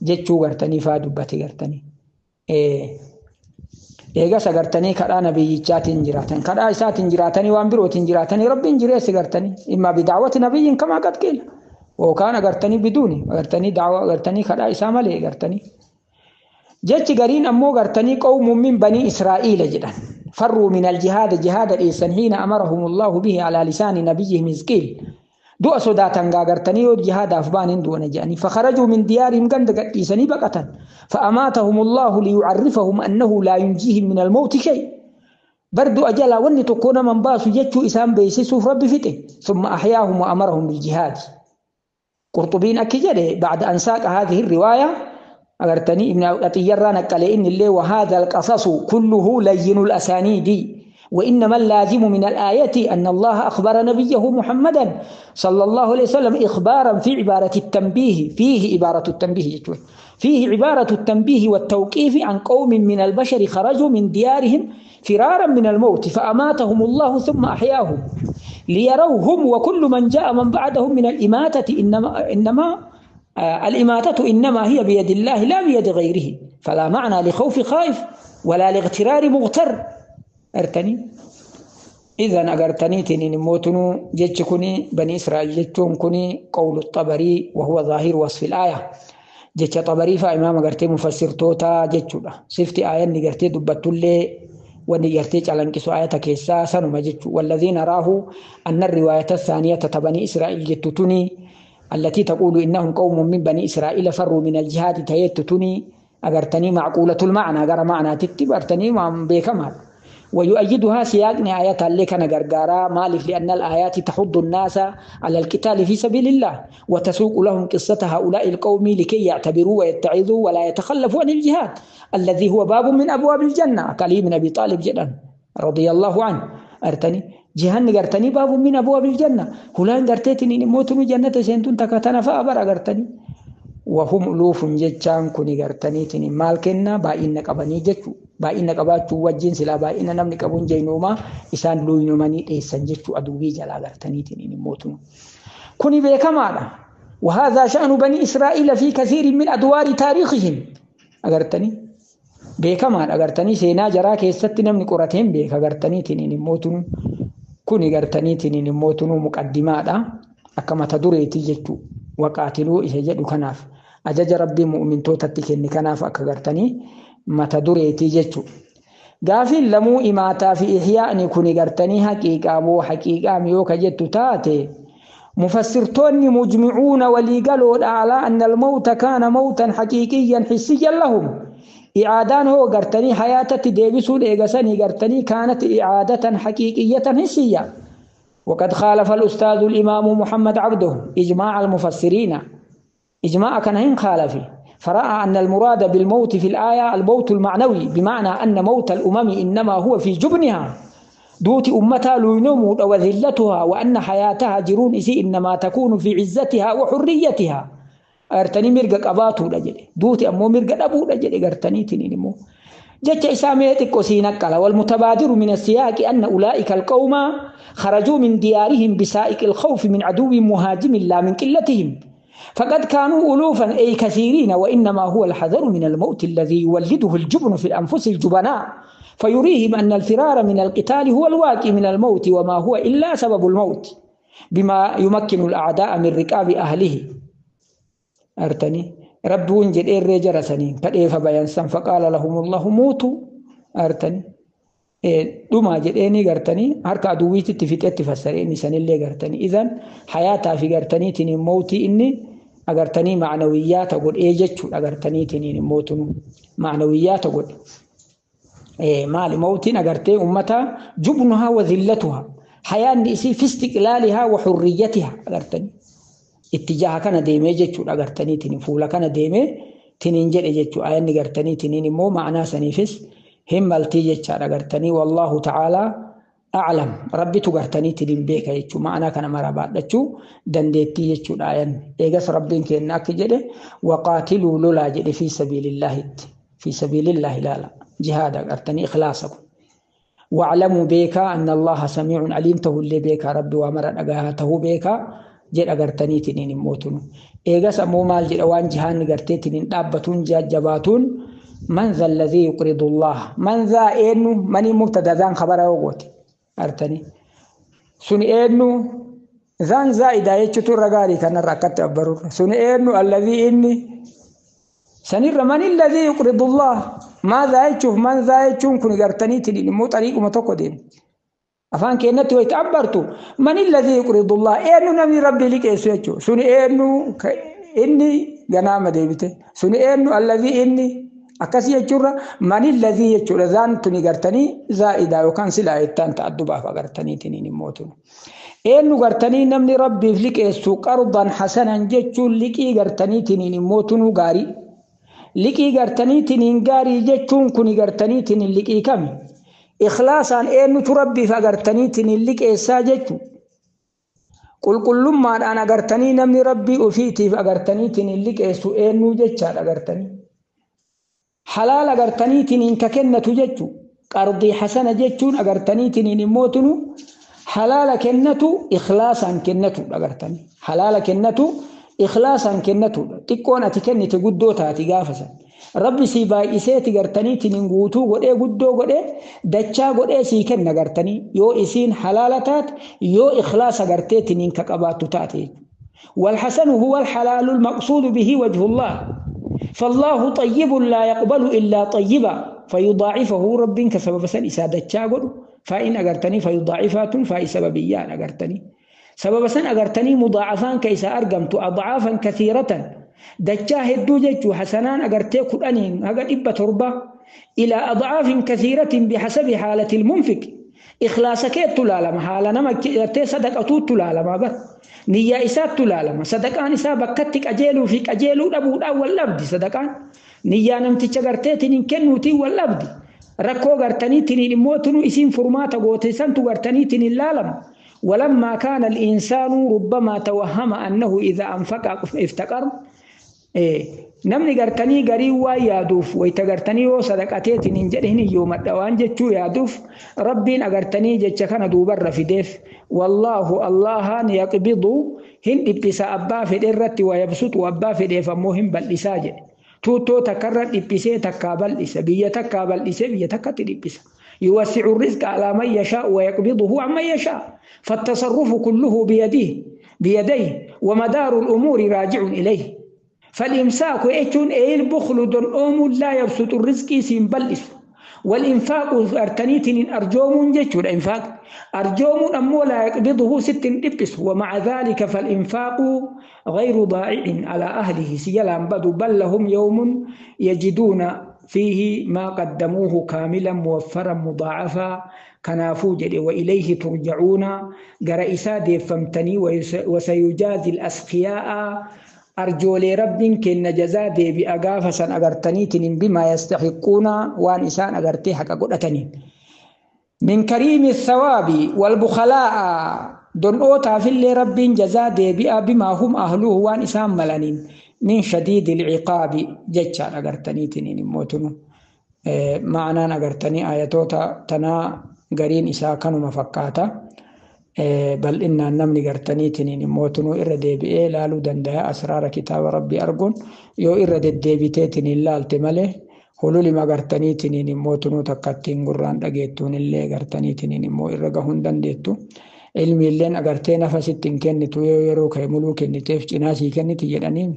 جتشو غرتني فادبتي غرتني إيه eegas agartanii kadhaa nabiyyichaatiin jiraatan, kadhaa isaatiin jiraatanii, waan birootiin jiraatanii, Rabbiin jireesse gartanii, imma bidaawwati nabiyyin kamaa qad qiila yookaan agartanii biduuni agartanii daawwa agartanii kadhaa isaa malee agartanii. Jechi gariin ammoo gartanii qawmun min banii Israa'iila jedhan, farruu min aljihaada, jihaada dhiyeessan, hiina amarahum Allahu bihi alaa lisaani nabiyyihim Hizqiil. Du'a sodaatan gaagartanii yoo jihaadaaf ba'an hin du'ana jedhanii. Fakharajuu min diyaarihim ganda gadhiisanii baqatan. Fa'amaatahum Allahu liyucarrifahum annahu laa yunjiihim min almawti shay. Bar du'a jalaa wanni tokko nama hin baasu jechuu isaan beeksisuuf Rabbi fixe. Summa ahyaahum wa amarahum biljihaadi. Qurxubiin akki jedhe bacda an saaqa haadhihi riwaaya agartanii Ibn Atiyyarraa naqqalee inni illee wahaadha alqasasu kulluhu layyinu alasaaniidi. وإنما اللازم من الآية أن الله أخبر نبيه محمدا صلى الله عليه وسلم إخبارا في عبارة التنبيه، فيه عبارة التنبيه، فيه عبارة التنبيه والتوقيف عن قوم من البشر خرجوا من ديارهم فرارا من الموت فأماتهم الله ثم أحياهم ليروهم وكل من جاء من بعدهم من الإماتة إنما الإماتة إنما هي بيد الله لا بيد غيره، فلا معنى لخوف خائف ولا لاغترار مغتر. أرتني إذن أغرتني تنين موتنو جتشكني بني إسرائيل جتشون كني قول الطبري وهو ظاهر وصف الآية. جتش طبري فإمام أغرتي مفسر توتا جتشولا صفت آية نغرتي دبتولي ونغرتي على انكسو آية كيسا سنما جتشو. والذين راه أن الرواية الثانية تبني إسرائيل جتتني التي تقول إنهم قوم من بني إسرائيل فروا من الجهاد تيتتني أغرتني معقولة المعنى غير معنى تكتب أرتني ما بكمال. ويؤيدها سياق آيات اللي كان غرغارا مالف لأن الآيات تحض الناس على القتال في سبيل الله وتسوق لهم قصة هؤلاء القوم لكي يعتبروا ويتعظوا ولا يتخلفوا عن الجهاد الذي هو باب من أبواب الجنة. كليم بن أبي طالب جدا رضي الله عنه أرتني جهن غرتني باب من أبواب الجنة هلان غرتني موتن جنة سنتون تكتنا فأبر غرتني وهم ألوف جتان كوني غرتني تني مالكنا باينك أبني جتشو baay'ina qabaachuu wajjin silaa baay'ina namni qabuun jeynooma isaan luuynumanii dheessan jechuu aduwwii jalaa gartaniitiin mootum. Kuni beekamaadha. وهذا شأن بني إسرائيل في كثير من أدوار تاريخهم. أغرتني beekamaadha agartanii seenaa jaraa keessatti namni qorateen beeka agartaniitiin mootum. Kuni gartaniitiin mootum muqaddimaadha. Akka mata dureetii jechuu waqaatiluu isa jedhu kanaaf ajaja rabbii mu'mintootatti kenne kanaaf akka gartanii mata dureetii jechuudha. Gaafiin lamuu imaataa fi ihyaa'ni kuni gartanii haqiiqaa moo haqiiqaa yoo ka jettu taate mufassirtoonni mujmicuuna walii galoodha alaa anna almawta kaana mawtan haqiiqiyyan hissiyyan lahum. Icaadaan hoo gartanii hayaatatti deebisuun eegasanii gartanii kaanat icaadatan haqiiqiyyatan hissiyya. وقد خالف الأستاذ الإمام محمد عبده إجماع المفسرين إجماع كان هين خالفه فرأى أن المراد بالموت في الآية الموت المعنوي بمعنى أن موت الأمم إنما هو في جبنها دوت أمتها لينمو وذلتها وأن حياتها جرون إسي إنما تكون في عزتها وحريتها. أرتني مرقك أباتو لجل دوت أمو مرقك أبو لجل أرتني تنينمو جت إساميتك وسينك والمتبادر من السياق أن أولئك القوم خرجوا من ديارهم بسائق الخوف من عدو مهاجم لا من قلتهم فقد كانوا ألوفا أي كثيرين وإنما هو الحذر من الموت الذي يولده الجبن في الأنفس الجبناء فيريهم أن الفرار من القتال هو الواقي من الموت وما هو إلا سبب الموت بما يمكن الأعداء من ركاب أهله. أرتني رب وانجل إير جرسني فإيف بيانسا فقال لهم الله موتوا. أرتني dhumaa jedheeni gartanii harka aduwwiitti fixetti fassaree inni sanillee gartanii idan hayaataa fi gartaniitiin mawtii inni agartanii ma'anawiyyaata godhee jechuudha agartaniitiin mootum ma'anawiyyaata godhe. Maali mawtiin agartee ummata jubnuhaa wa zillatuhaa hayaanni isii fi istiqlaalihaa wa hurriyyatihaa agartanii ittijaaha kana deemee jechuudha agartaniitiin fuula kana deemee tiniin jedhe jechuudha ayanni gartaniitiin immoo ma'anaa saniifis hin maltii jechaadha gartanii wallahu ta'aalaa a'lam rabbitu gartaniitiin beeka jechuudha ma'anaa kana mara baadhachuu dandeettii jechuudha ayanni eegas rabbiin kenna akka jedhe waqaatiluu lolaa jedhe fi sabiilillaahitti fi sabiilillaahi laala jihaada gartanii ikhlaasa kun wa'lamuu beekaa anna allaha samiicun aliim tahullee beekaa rabbi waa mara dhagahaa tahuu beekaa jedha gartaniitiin immootunu eegas ammoo maal jedha waan jihaanni garteetiin dhaabbatuun jabaatuun من ذا الذي يقرض الله من ذا إنه من مبتدا ذان خبر وقوت أرتني سن إنه ذان زائدة يشتو الرجالي كان الركعت أبرر سن إنه الذي إني سنير من الذي يقرض الله ما ذا يشوف من ذا يشوف كن قرتني تلي مو طريق ما تقدم Afaan keenyatti wayita abbartu man alladhii yuqridu Allah eenyu namni rabbii liqeessu jechuudha. Suni eenyu inni ganaama deebite. Suni eenyu alladhii inni akkasii jechuurra man alladhii jechuudha. Zaan tuni gartanii zaa'idaa yookaan silaa jettaan ta'addubaaf agartaniitiin immoo tunu. Eenyu gartanii namni rabbiif liqeessu qardan hasanan jechuun liqii gartaniitiin immoo tunuu gaarii. Liqii gartaniitiin gaarii jechuun kuni gartaniitiin liqii kami? Ikhlaasaan eenyutu rabbiif agartaniitiin liqeessaa jechuun. Qulqullummaadhaan agartanii namni rabbii ofiitiif agartaniitiin liqeessu eenyu jechaadha agartanii. Halaal agartaniitiin ka kennatu jechuun. Qardii hasana jechuun agartaniitiin immoo tunu halaala kennatu ikhlaasaan kennatudha agartanii. Halaala kennatu ikhlaasaan kennatudha. Xiqqoon ati kennite guddoo taati gaafa san. Rabbi sii baay'iseeti gartaniitiin guutuu godhee guddoo godhee dachaa godhee sii kenna gartanii yoo isiin halaala taate yoo ikhlaasa garteetiin ka qabaattu taate. والحسن هو الحلال المقصود به وجه الله فالله طيب لا يقبل إلا طيبا فيضاعفه رب كسبب سن إسادة قل فإن أجرتني فيضاعفات فإن سببيان أجرتني سبب سن أجرتني مضاعفان كيس أرقمت أضعافا كثيرة دجاه الدوجة حسنان أجرتي كلانين هذا إبة تربة إلى أضعاف كثيرة بحسب حالة المنفق إخلاصك تلالم حالة نما صدق أتوت تلالم بس نية إسات تلالم صدقان إسا بكتك أجيلو فيك أجيلو أبو الأول أبدي صدقان نية نمتي أجرتي كنوتي والأبدي rakkoo gartaniitiin immoo isiin furmaata goote santu gartaniitiin ilaalama. ولما كان الإنسان ربما توهم أنه إذا أنفق افتقر namni gartanii garii waa yaaduuf wayita gartanii yoo sadaqateetiin hin jedhin hiyyoomadha waan jechuu yaaduuf rabbiin agartanii jecha kana duubarra fideef wallaahu allahaan yaqbidu hin dhiphisa abbaa fedhe irratti waa yabsutu abbaa fedheef ammoo hin bal'isaa jedhe. Tuuttoo takkarra dhiphisee takkaa bal'isa biyya takkaa bal'isee biyya takkatti dhiphisa. يوسع الرزق على من يشاء ويقبضه عمن يشاء فالتصرف كله بيده بيديه ومدار الأمور راجع إليه فالإمساك إيتون أي البخل دون أم لا يبسط الرزق سينبلس والإنفاق أرتنيت أرجوم جيتشو الإنفاق أرجوم أمو لا يقبضه ست دبس ومع ذلك فالإنفاق غير ضائع على أهله سيلا بدو بل لهم يوم يجدون فيه ما قدموه كاملا موفرا مضاعفا كنافو جدي وإليه ترجعون قرئسا ديفمتني وسيجازي الأسخياء أرجو لرب كن جزا دي بأقافسا أغرتنيتن بما يستحقون وان إسان أغرتي حق قدتني من كريم الثواب والبخلاء دون أوتا في اللي رب جزا دي بما هم أهله وان إسان ملانين من شديد العقاب جتشا أغرتنيتن موتنو معنى أغرتني آياتوتا تنا غرين إسا كانوا مفكاتا بل إن نمني قرتنيتنين موتنو إر ديبئي لالو دندها أسرار كتاب ربي أرجون يو إر ديبتيتنين لالتمله هلولي ما قرتنيتنين موتنو تكتين قران دقيتون اللي قرتنيتنين مو إر قهون دنديتو علمي اللين أقرتي نفستين كنتو يو يرو كيمولو كنتيف جناسي كنتي جدانين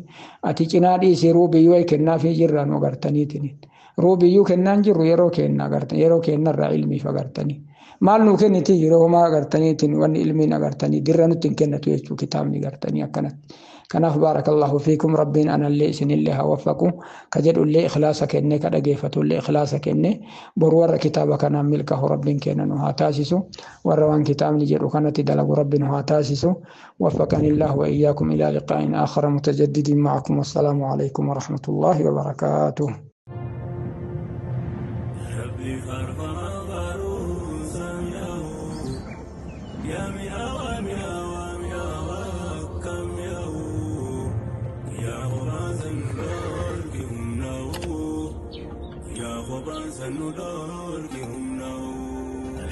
أتي جنادي سيرو بيوي كنا في جران وقرتنيتنين روبيو كنان جرو يرو كنا قرتني يرو كنا علمي فقرتني maal nuu kenniti yeroo homaa agartaniitiin wanni ilmiin agartanii dirra nutti hin kennatu jechuu kitaabni agartanii akkanatti. Kanaaf baarakallahu fiikum rabbiin anallee isinillee haa waffaqu ka jedhullee ikhlaasa kenne ka dhageeffatullee ikhlaasa kenne boru warra kitaaba kanaan milkaa'u rabbiin kenna nu haa taasisu warra waan kitaabni jedhu kanatti dalagu rabbi nu haa taasisu waffaqani illahu wa iyyakum ilaa liqaa'in aakhara mutajaddidin ma'akum wassalaamu alaykum wa rahmatullahi wa barakaatuh.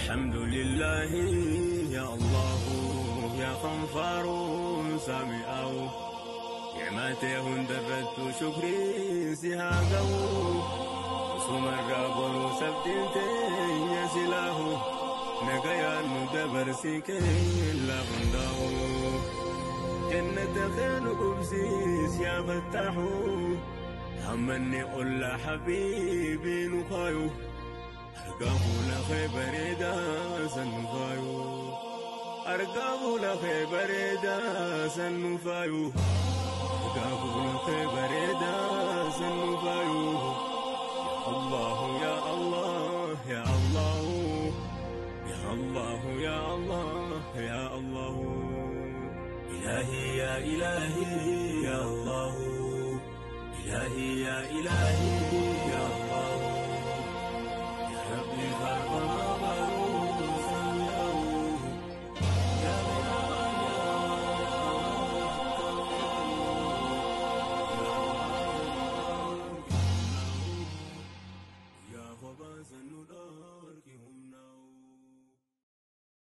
الحمد لله يا الله يا خنفار سامئه نعمته درت شكري سهاقه سمر رابر سبتنتي يا سلاه نقيا ندبر سيكي لا غنده جنة خير قبسيس يا فتاحو همني قل حبيبي نخايو أرقاه لخيبر داسا نخايو. Argaa fuula kee bareedaa san nu faayu. Argaa fuula kee bareedaa san nu faayu. Ya Allah ya Allah ya Allah ya Allah ya Allah ya Allah. إلهي يا إلهي يا الله إلهي يا إلهي.